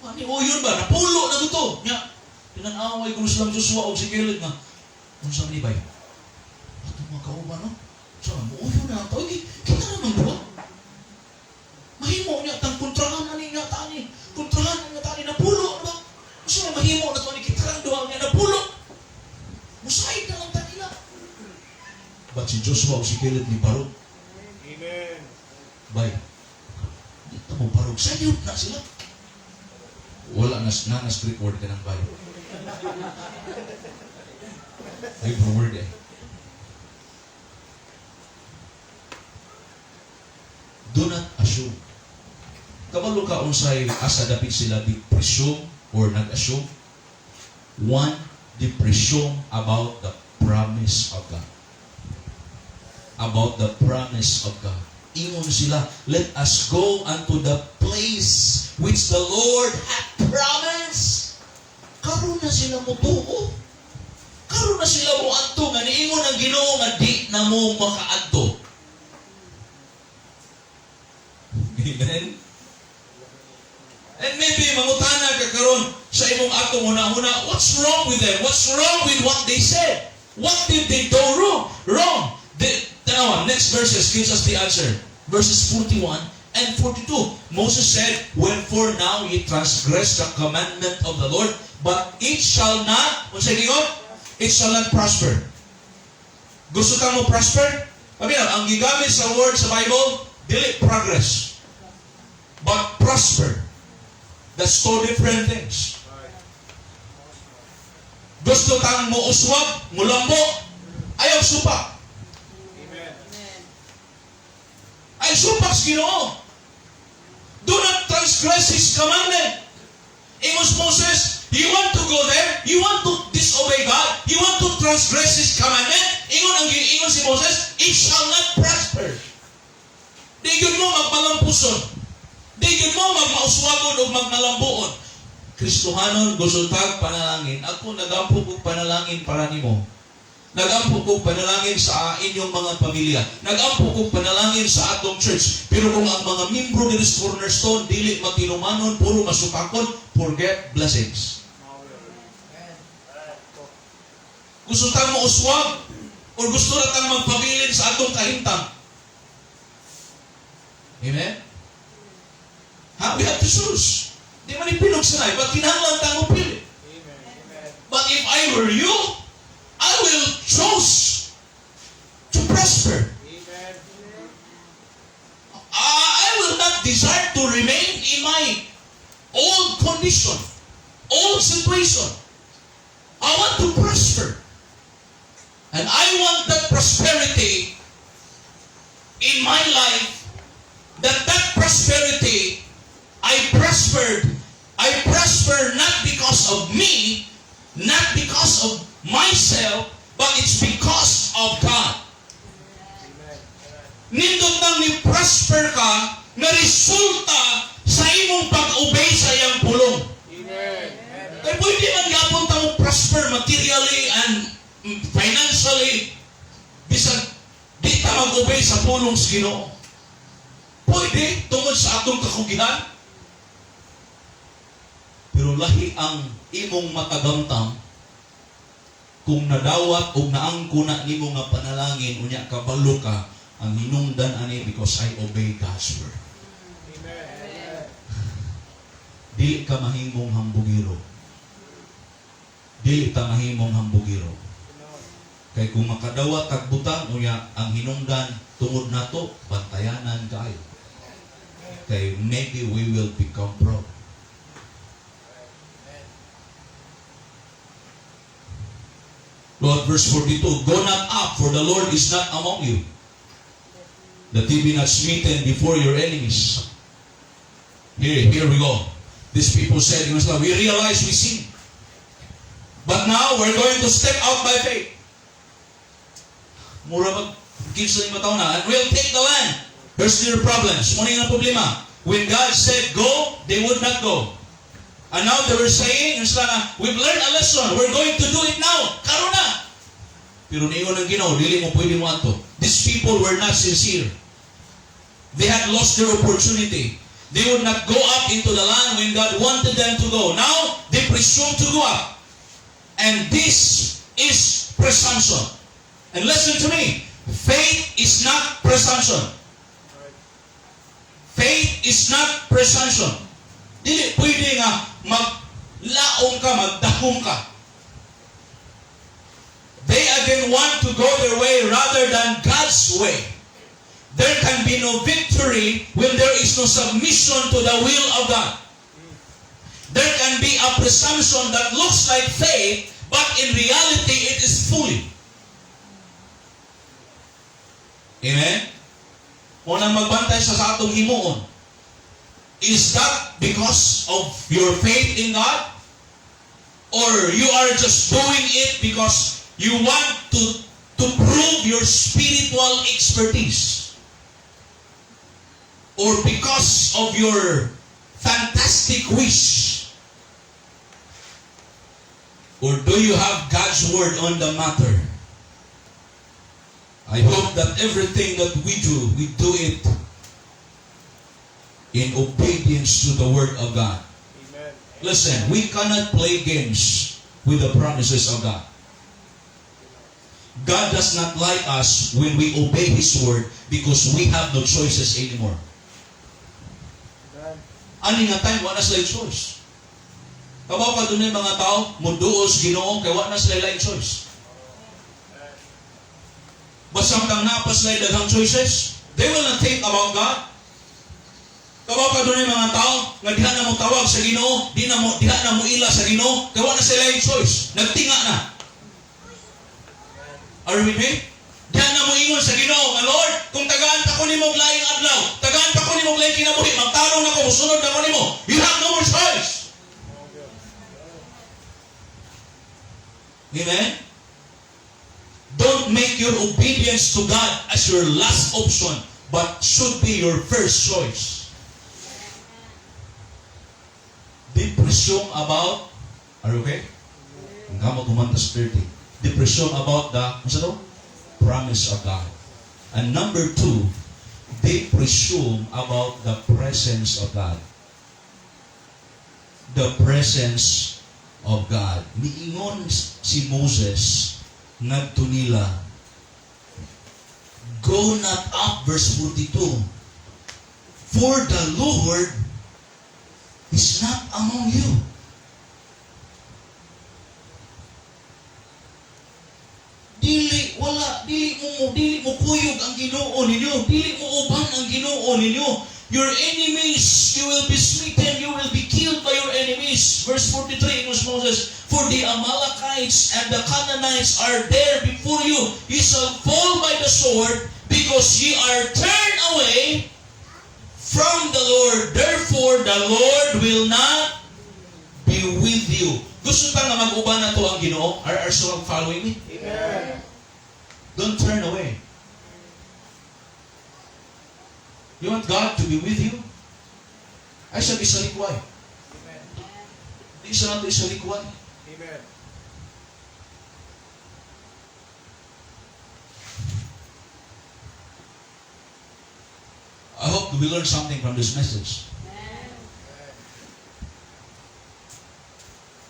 Wa ni uyon ba? Napulo na to. Nya, tinan-away kuno silang Joshua o si Caleb nga unsa man ni bay? Ato mga kauban, no? Sa mo uyon na to. Kita naman duha. Mahimo niya tang kontrahan ani nga tani. Kontrahan nga tani, napulo na ba? Unsa man mahimo na to ani kita lang duha nga napulo. Musayid na lang tanila. But si Joshua o si Caleb ni barog. Amen. Bay, dito mo barog. Sayod na sila. Wala na, na Greek word ka ng bay. Hebrew word eh. Do not assume. Kabalo ka unsay asa dapit sila di presume or nag-assume. One, di presume about the promise of God. About the promise of God. Ingon sila, "Let us go unto the place which the Lord hath promised." Karon na sila motuo. Karon na sila moadto nga niingon ang Ginoo nga di na mo makaadto. Amen? And maybe mangutana ka karon, Sa imong atong una-una, what's wrong with them? What's wrong with what they said? What did they do wrong? Wrong. Tanawa, next verses gives us the answer. Verses 41 and 42. Moses said, "Wherefore now ye transgress the commandment of the Lord, but it shall not," unsa ingon? "It shall not prosper." Gusto ka mo prosper? Paminaw, ang gigamit sa word sa Bible, dili progress, but prosper. That's two different things. Gusto kang mo uswag, mulambo, ayaw supak. Amen. Ay supak sa Ginoo. Do not transgress His commandment. Ingon si Moses, "You want to go there? You want to disobey God? You want to transgress His commandment?" Ingon ang ingon si Moses, "It shall not prosper." Di gyud mo magmalampuson. Di gyud mo magmauswagon o magmalambuon. Kristohanon, gusto tag panalangin. Ako nagampo kog panalangin para nimo. Nagampo kog panalangin sa inyong mga pamilya. Nagampo kog panalangin sa atong church. Pero kung ang mga membro diri sa Cornerstone dili matinumanon, puro masupakon, forget blessings. Amen. Gusto tang mouswag or gusto ra tang magpabilin sa atong kahimtang. Amen? Ha? We have to choose. Di man ipinugsanay, but kinahanglan tang mopili. Amen. Amen. But if I were you, I will choose to prosper. Amen. I will not desire to remain in my old condition, old situation. I want to prosper. And I want that prosperity in my life, that prosperity, I prospered. I prosper not because of me, not because of myself, but it's because of God. Amen. Nindot nang ni prosper ka nga resulta sa imong pag-obey sa iyang pulong. Amen. Kaya pwede man gapon ta mo prosper materially and financially bisan di ta mag-obey sa pulong sa Ginoo. Pwede tungod sa atong kakugihan. Pero lahi ang imong matagamtam kung nadawat o naangko na nimo nga panalangin, unya kabalo ka ang hinungdan ani because I obey God's word. Amen. Dili ka mahimong hambugiro. Dili ta mahimong hambugiro. Kay kung makadawat kag butang, unya ang hinungdan tungod nato, bantayanan kaayo. Kay maybe we will become proud. Amen. Lord, verse 42, "Go not up, for the Lord is not among you, that he be not smitten before your enemies." Here we go. These people said, "We realize we sin. But now, we're going to step out by faith." Mura mag kinsa ni mataw na, "And we'll take the land." Here's their problems. Mao ang problema. When God said go, they would not go. And now they were saying, yung sila nga, "We've learned a lesson. We're going to do it now. Karon na." Pero niingon ang Ginoo, "Dili mo pwede mo ato." These people were not sincere. They had lost their opportunity. They would not go up into the land when God wanted them to go. Now, they presume to go up. And this is presumption. And listen to me. Faith is not presumption. Faith is not presumption. Dili pwede nga maglaom ka, magdahom ka. They again want to go their way rather than God's way. There can be no victory when there is no submission to the will of God. There can be a presumption that looks like faith, but in reality it is folly. Amen? Unang magbantay sa atong himuon. Is that because of your faith in God? Or you are just doing it because you want to prove your spiritual expertise? Or because of your fantastic wish? Or do you have God's word on the matter? I hope that everything that we do it in obedience to the word of God. Amen. Listen, we cannot play games with the promises of God. God does not like us when we obey His word because we have no choices anymore. Amen. Ani nga time, wala sila choice. Kabaw ka dunay mga tao, muduol sa Ginoo kay wala na sila laing choice. Basta kang naa pa sila daghang choices, they will not think about God. Kabaw ka dunay mga tao nga diha na mo tawag sa Ginoo, di na mo diha na mo ila sa Ginoo, kay wala na sila laing choice. Nagtinga na. Are you with me? Diha na mo ingon sa Ginoo nga, "Lord, kung tagaan pa ko nimo og laing adlaw, tagaan pa ko nimo og laing kinabuhi, magtarong na ko, musunod na ko nimo." You have no more choice. Amen? Don't make your obedience to God as your last option, but should be your first choice. They presume about, are you okay? Ang kamot humantas 30. They presume about the, ano sa to? Promise of God. And number two, they presume about the presence of God. The presence of God. Niingon si Moses ngadto nila, "Go not up," verse 42, "for the Lord is not among you." Dili, wala, dili mo kuyog ang Ginoo ninyo, dili mo uban ang Ginoo ninyo. Your enemies, you will be smitten, you will be killed by your enemies. Verse 43, ingon Moses, "For the Amalekites and the Canaanites are there before you. You shall fall by the sword, because ye are turned away from the Lord. Therefore, the Lord will not be with you." Gusto pa nga mag-uban na to ang Ginoo? Are you following me? Amen. Don't turn away. You want God to be with you? Ay siya isalikway. Amen. Di siya nato isalikway. Amen. I hope we learn something from this message.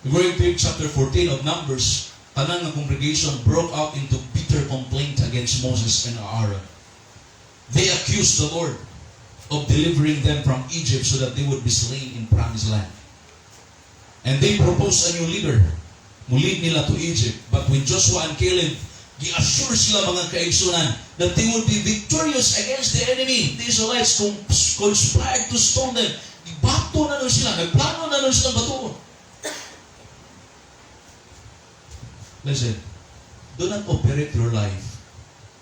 Going to chapter 14 of Numbers, tanan nga congregation broke out into bitter complaint against Moses and Aaron. They accused the Lord of delivering them from Egypt so that they would be slain in promised land. And they proposed a new leader. Mulid nila to Egypt. But when Joshua and Caleb gi-assure sila, mga kaigsunan, that they would be victorious against the enemy, the Israelites conspired to stone them. Gibato na nun sila. Nagplano na nun silang batuon. Listen, do not operate your life.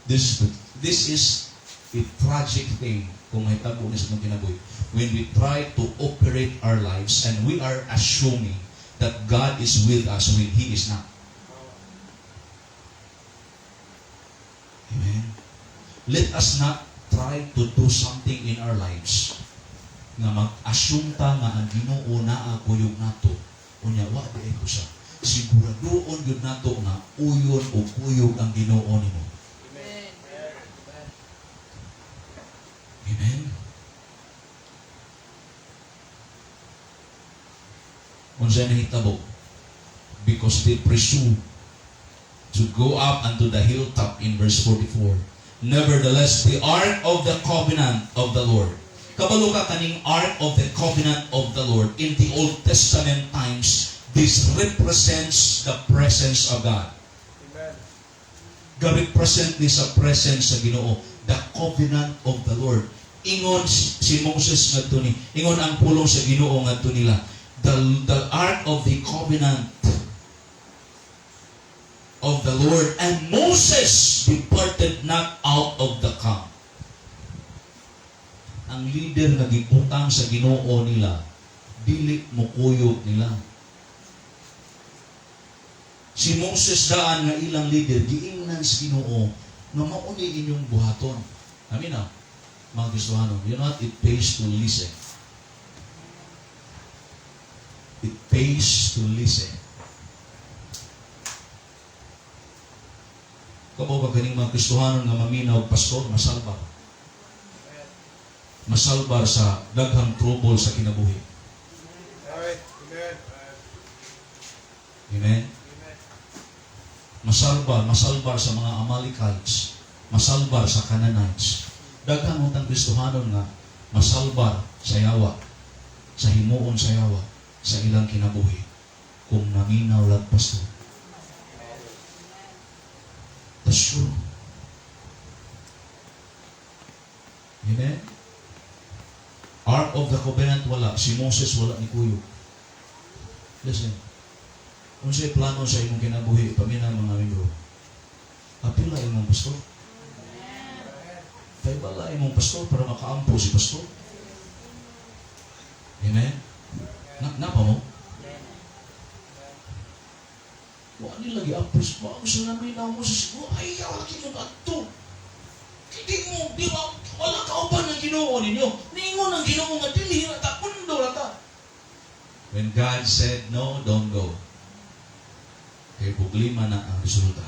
This is a tragic thing kung mahitabo ni sa atong kinabuhi. When we try to operate our lives and we are assuming that God is with us when He is not. Amen. Let us not try to do something in our lives nga mag-assume ta nga ang Ginoo naa kuyog nato, unya wa di ko siya. Siguraduon gyud nato nga uyon o kuyog ang Ginoo nimo. Amen. Amen. Unsay nahitabo? Because they pursue to go up unto the hilltop in verse 44. Nevertheless, the ark of the covenant of the Lord. Kabalo ka kaning ark of the covenant of the Lord in the Old Testament times, this represents the presence of God. Amen. Ga-represent ni sa presence sa Ginoo, the covenant of the Lord. Ingon si Moses ngadto ni, ingon ang pulong sa Ginoo ngadto nila, the ark of the covenant of the Lord, and Moses departed not out of the camp. Ang leader nga gibutang sa Ginoo nila, dili mokuyog nila. Si Moses daan nga ilang leader, giingnan sa Ginoo nga mao ni inyong buhaton. Amin na, mga Kristohano, you know what? It pays to listen. It pays to listen. Kamo ba kaning mga Kristohano nga maminaw pastor, masalba. Masalbar sa daghang trouble sa kinabuhi. Alright. Amen. Amen? Amen. Masalbar, masalbar sa mga Amalekites, masalbar sa Canaanites. Daghang untang Kristohanon nga masalbar sa yawa, sa himuon sa yawa, sa ilang kinabuhi kung naminaw lang, pastor. That's true. Amen? Ark of the Covenant wala. Si Moses wala ni kuyog. Listen. Unsay plano sa imong kinabuhi, paminaw, mga membro. Apila imong pastor. Paibala imong pastor para makaampo si pastor. Amen? Na pa mo? Wa nila giapos pa. Ang sila naminaw mo sa ayaw lagi mo adto. Hindi mo, di ba, wala kauban ng Ginoo ninyo. Ningon ang Ginoo nga dili na ta, pundo na ta. When God said no, don't go. Kay problema na ang resulta.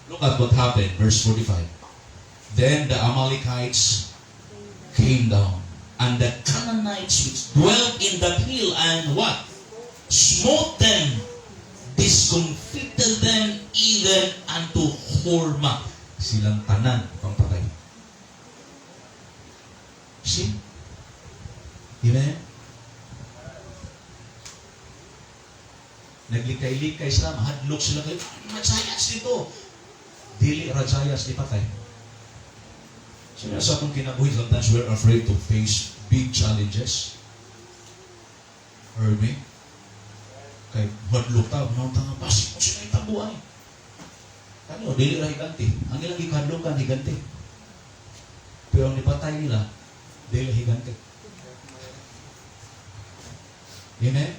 Look at what happened, verse 45. "Then the Amalekites came down, and the Canaanites which dwelt in that hill, and" what? "Smote them, discomfited them even unto Hormah." Silang tanan pangpatay. See? Amen? Naglikay-likay sila, mahadlok sila kayo. Rajayas dito. Dili rajayas, di patay. So, sa atong kinabuhi, sometimes we're afraid to face big challenges. Heard me? Kay hadlok ta, no, ta nga basig mo sila itabuan. Kano, dili ra higante. Ang ilang gikahadlokan, higante. Pero ang nipatay nila, dili higante. Amen?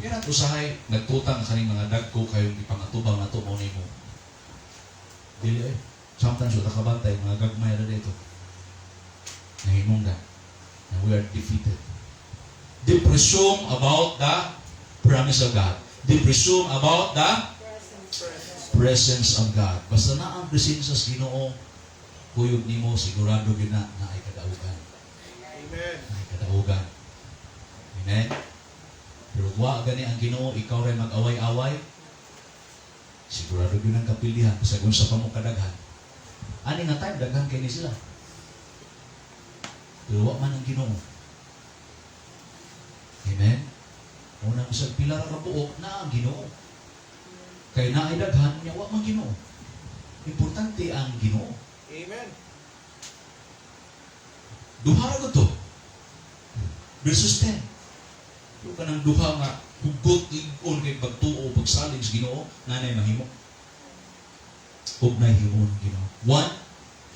Kaya nato usahay, nagtutang sa kaning mga dagko kayong ipangatubang nato mo nimo. Dili eh. Sometimes wala kabantay, mga gagmay ra dito. Nahimong na. And we are defeated. They presume about the promise of God. They presume about the presence of God. Basta na ang presensya sa Ginoo, kuyog nimo, sigurado gyud na naay kadaugan. Amen. Naay kadaugan. Amen? Pero wa gani ang Ginoo, ikaw ray mag-away-away, sigurado gyud ang kapilihan bisag unsa pa mo kadaghan. Ani nga time daghan kay ni sila. Pero wa man ang Ginoo. Amen? Una bisag pila ra ka buok na ang Ginoo. Kay naay daghan nya wa man Ginoo. Importante ang Ginoo. Amen. Duha ra to. Versus 10. Yung kanang duha nga hugot lig-on kay pagtuo pagsalig sa Ginoo nanay mahimo. Ug nay himo ng Ginoo. One,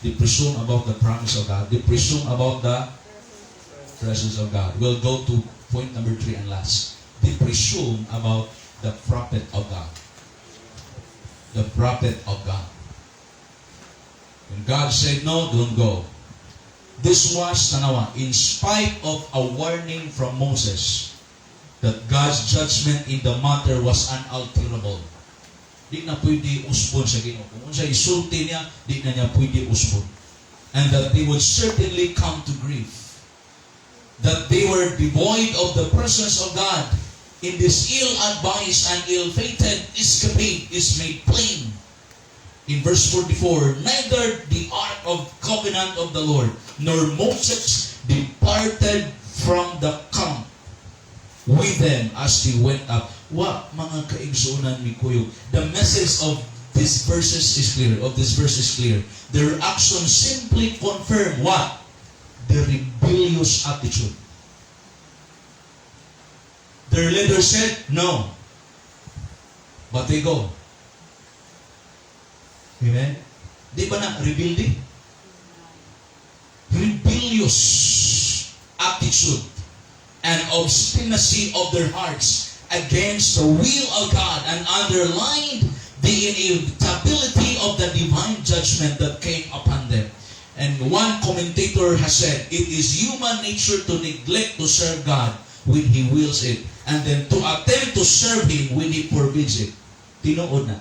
they presume about the promise of God. They presume about the presence of God. We'll go to point number three and last. They presume about the prophet of God. The prophet of God. When God said no, don't go. This was, tanawa, in spite of a warning from Moses that God's judgment in the matter was unalterable. Di na pwede usbon sa Ginoo. Kung unsa isulti niya, di na niya pwede usbon. And that they would certainly come to grief. That they were devoid of the presence of God in this ill-advised and ill-fated escapade is made plain in verse 44, "Neither the ark of covenant of the Lord nor Moses departed from the camp with them as they went up." Wa, mga kaigsuonan mi kuyog. The message of this verses is clear. Of this verse is clear. Their action simply confirm what? The rebellious attitude. Their leader said no. But they go. Amen? Di ba na rebelde? Rebellious attitude and obstinacy of their hearts against the will of God and underlined the inevitability of the divine judgment that came upon them. And one commentator has said, "It is human nature to neglect to serve God when He wills it, and then to attempt to serve Him when He forbids it." Tinuod na.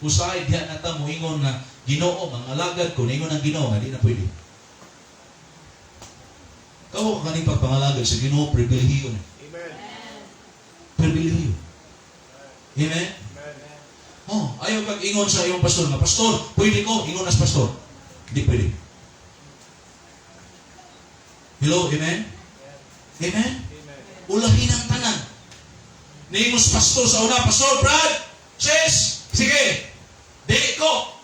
Usahay diha na ta moingon nga, "Ginoo, mga alagad ko," ningon ang Ginoo nga di na pwede. Kawo ka kaning pagpangalagad sa Ginoo, pribilehiyo na. Amen. Pribilehiyo. Amen? Amen. Oh, ayaw kag ingon sa iyong pastor nga, "Pastor, pwede ko." Ingon as pastor. Di pwede. Hello, amen? Amen? Amen. Ulahin ang tanan. Niingos pastor sa una, "Pastor Brad, sis, sige, di ko."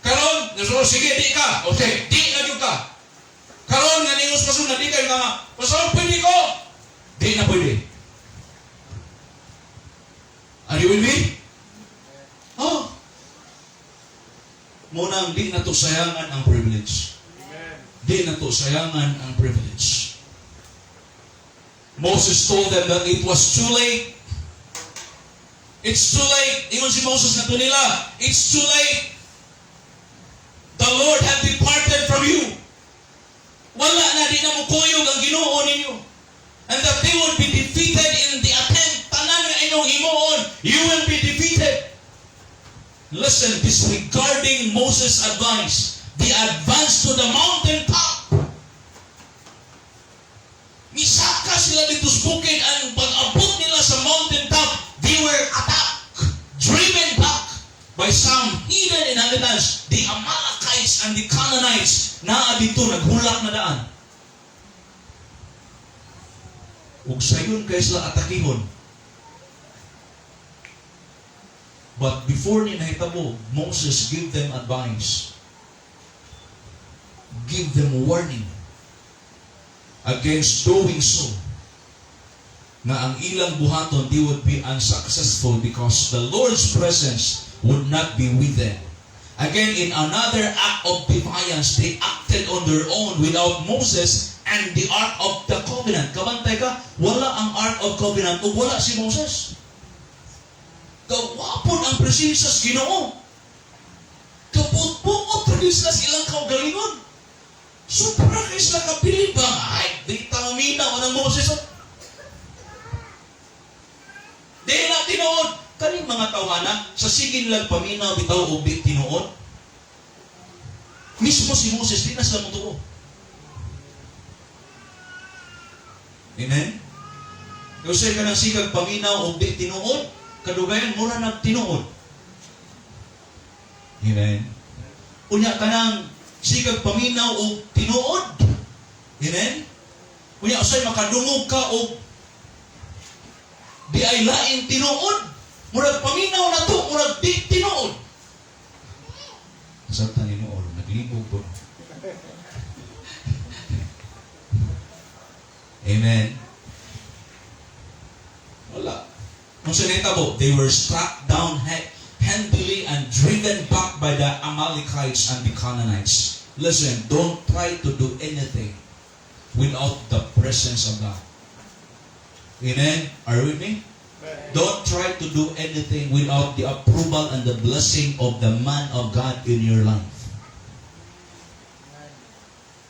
Karon, so, sige, di ka. Okay, di na gyud ka. Karon nga niingos pastor nga di ka nga, "Pastor, pwede ko." Di na pwede. Are you with me? Oh. Munang di na to sayangan ang privilege. Amen. Di na to sayangan ang privilege. Moses told them that it was too late. It's too late. Ingon si Moses na nila, "It's too late. The Lord had departed from you." Wala na, di na mo kuyog ang Ginoo ninyo. And that they would be defeated in the attempt. Tanan nga inyong himuon, you will be defeated. Listen, disregarding Moses' advice, they advanced to the mountain top. Misaka sila dito sa bukid, ang pag-abot nila sa mountain top, they were attacked, driven back by some heathen inhabitants, the Amalekites and the Canaanites, naa dito, naghulak na daan. Ug sayon kay sila atakihon. But before ni nahitabo, Moses give them advice. Give them warning against doing so. Nga ang ilang buhaton, they would be unsuccessful because the Lord's presence would not be with them. Again, in another act of defiance, they acted on their own without Moses and the Ark of the Covenant. Kabantay ka, wala ang Ark of Covenant o wala si Moses. Gawapon ang presensya sa Ginoo. Kaput-puot rin sila sa ilang kaugalingon. Sobra kay sila kabilib ba? Ay, di taminaw ng Moses. Oh. Di na tinuod. Kaning mga tawhana, sa sigin lang paminaw bitaw og di tinuod. Mismo si Moses, di na sila motuo. Amen? Kasi ka ng sigag paminaw og di tinuod, kadugayan mura nagtinuod. Amen? Unya kanang sigag paminaw og tinuod. Amen? Unya usay makadungog ka og di ay lain tinuod. Murag paminaw na to, murag di tinuod. Nasabtan ni Noor, naglibog po. Amen. Wala. Kung sa nahitabo, they were struck down handily and driven back by the Amalekites and the Canaanites. Listen, don't try to do anything without the presence of God. Amen? Are you with me? Amen. Don't try to do anything without the approval and the blessing of the man of God in your life.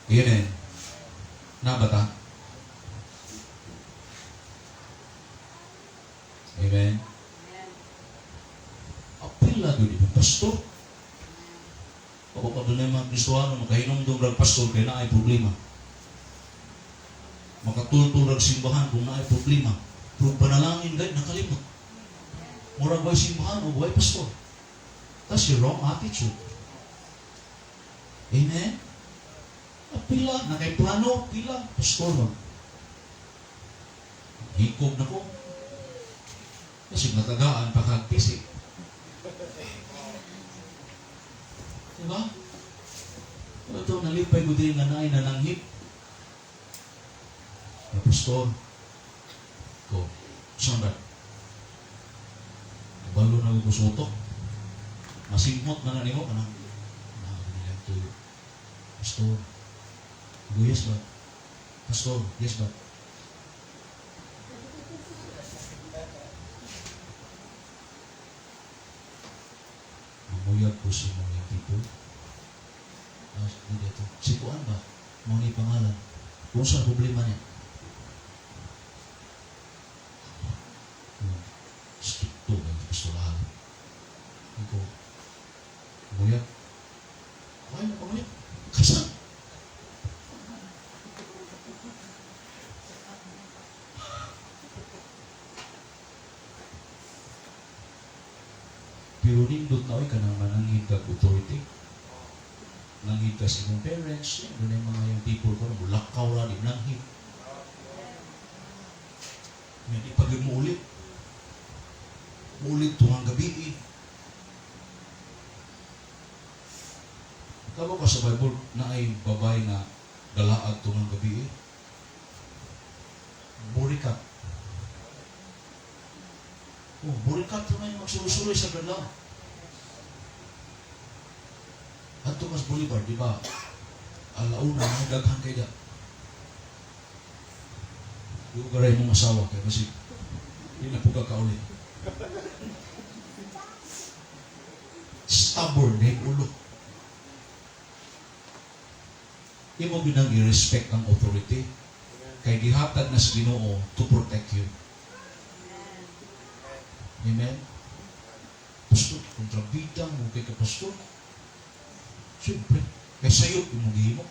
Amen. Nabata? Amen. Apil na yun, yung pastor. Ako pa doon mga Kristohano, makahinomdom rag pastor kay naay problema. Makatultol rag simbahan kung naay problema. Pero panalangin gay nakalimot. Murag way simbahan o way pastor. That's your wrong attitude. Amen? Pila, na kay plano, pila, pastor man. Hikog na ko. Kasi natagaan pa kag pisik. Diba? Ito, nalipay ko din nga naay nananghip. Na pastor, ko, saan ba? Balo na ko sutok. Masimhot na na nimo kanang na nilang tuyo. Pastor, go, yes ba? Pastor, yes ba? Mamuyag ko si mga people. Ah, hindi ito. Si Kuan ba? Mga ni pangalan. Kung saan problema niya? Stricto ba yung pastoral? Ako, muyag. Ay, pamuyag. Kasa? kag authority. Langhid ka sa imong parents, eh, doon yung mga young people ko, mulakaw ra, di langhid. Nga di pag mo ulit. Muulit tungang gabi eh. Kamo ka sa Bible na ay babay na galaag tungang gabi eh. Burikat. Oh, burikat naman yung magsuloy-suloy sa kadlaw. Adto kas Boulevard, di ba? Alauna, ang daghan kay da. Di ko garay mong asawa kay kasi di na po ka kauli. Stubborn na yung ulo. Imo ginang i-respect ang authority kay gihatag na sa Ginoo to protect you. Amen? Pastor, kontrabida mo kay ka pastor. Siyempre, kay sayo imong gihimo.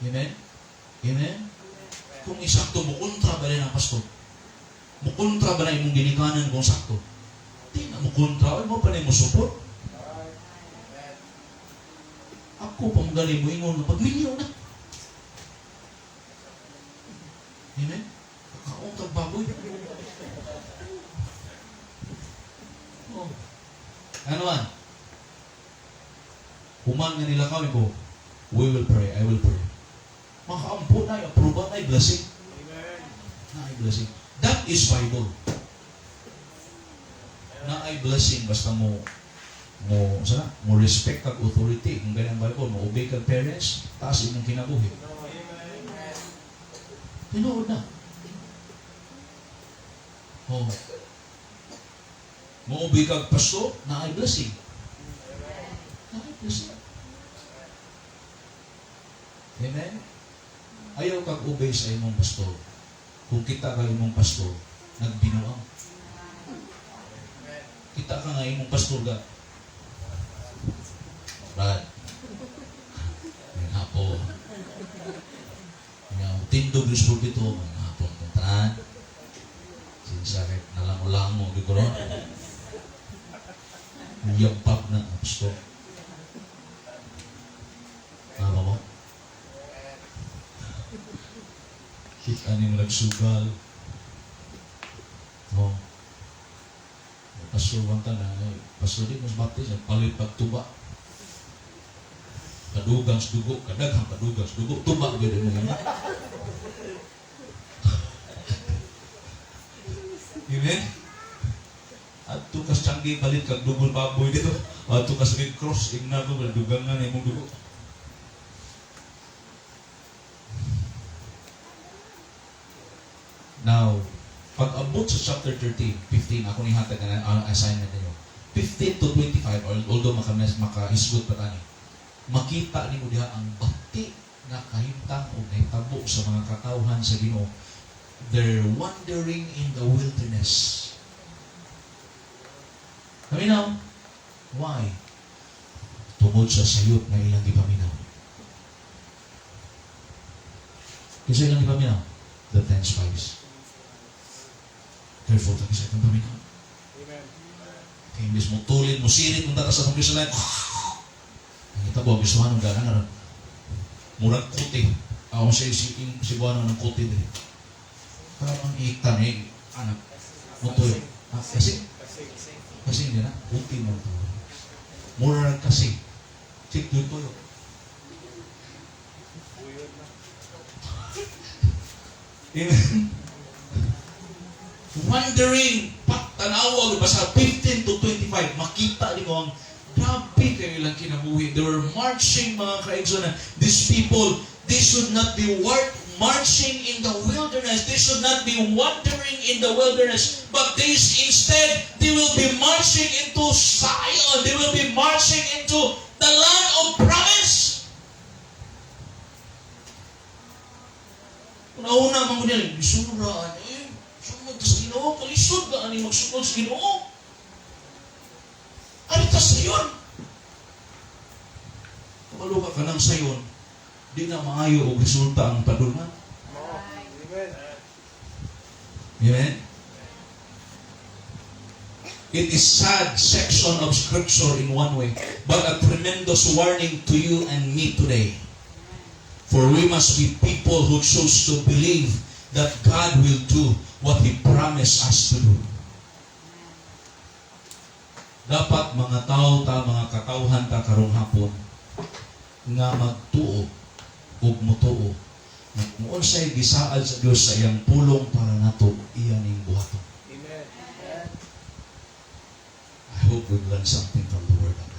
Amen? Amen? Kung isakto mo kontra ba rin ang pastor? Mo kontra ba na imong ginikanan kung sakto? Di na mo kontra, ay mo pa na mo support. Ako pa magaling mo ingon, pagminyo na. Amen? Kakaong kag baboy. Oh. Ano man? Human nga nila kami ko, we will pray, I will pray. Makaampo na, approve na, blessing. Amen. Na ay blessing. That is Bible. Na ay blessing basta mo mo sana mo respect kag authority kung ganyan ang Bible, mo obey kag parents, taas imong kinabuhi. Amen. Tinuod na. Oh. Mo obey kag pastor, na ay blessing. Na ay blessing. Amen? Ayaw kag obey sa imong pastor. Kung kita ka imong pastor, nagbinuang. Kita ka nga imong pastor ga. Brad. May hapon. Nga, tindog yung pulpito, may hapon kung tanan. Sinsa kay nalangulang mo, di ko ron. Yampag na, pastor. Tama mo? Kita ni mo nagsugal. No. Pastor wanta na, eh, pastor di mas baptist, palit pagtuba. Kadugang sa dugo, kadaghang kadugang sa dugo, tuba gyud mo nga. Amen? Adto kas tiyanggi palit kag dugol baboy dito. Adto kas Red Cross ingna ko dugangan imong dugo. Now, pag abot sa chapter 13, 15, ako ni hatag na assignment ninyo. 15 to 25, although makahisgot pa tani, makita nimo diha ang bati nga kahimtang o nahitabo sa mga katawhan sa Ginoo. They're wandering in the wilderness. Paminaw? Why? Tungod sa sayop nga ilang gipaminaw. Kinsa ilang gipaminaw? The 10 spies. Careful ta kasi itong paminaw. Amen. Kaya imbis mo tulin, mo sirit, mo tatas atong Christian life. Ang itabo, ang gustuhan ng gana na rin. Murag kuti. Ako si Cebuano ng kuti din. Parang ang iktan eh, anak, mutuyo. Ah, kasi, kasi hindi na, kuti mo ito. Murag kasi. Sik, tuyo. Buyod na. Amen. Wondering, patanawa, basta 15 to 25, makita ni mo ang grabe kayo ilang kinabuhi. They were marching, mga kaigsonan. These people, they should not be marching in the wilderness. They should not be wandering in the wilderness. But these instead, they will be marching into Zion. They will be marching into the land of promise. Una-una, mga kunyari, bisuraan eh. Sunod sa Ginoo, kalisod ka ani magsunod sa Ginoo. Ano ta sayon? Kabalo ka ng sayon, di na maayo og resulta ang padulngan. Amen. Amen? It is sad section of scripture in one way, but a tremendous warning to you and me today. For we must be people who choose to believe that God will do what He promised us to do. Dapat mga tao ta, mga katawhan ta karong hapon, nga magtuo ug mutuo nga kung unsay gisaad sa Dios sa iyang pulong para nato, iya ning buhaton. Amen. I hope we've learned something from the Word of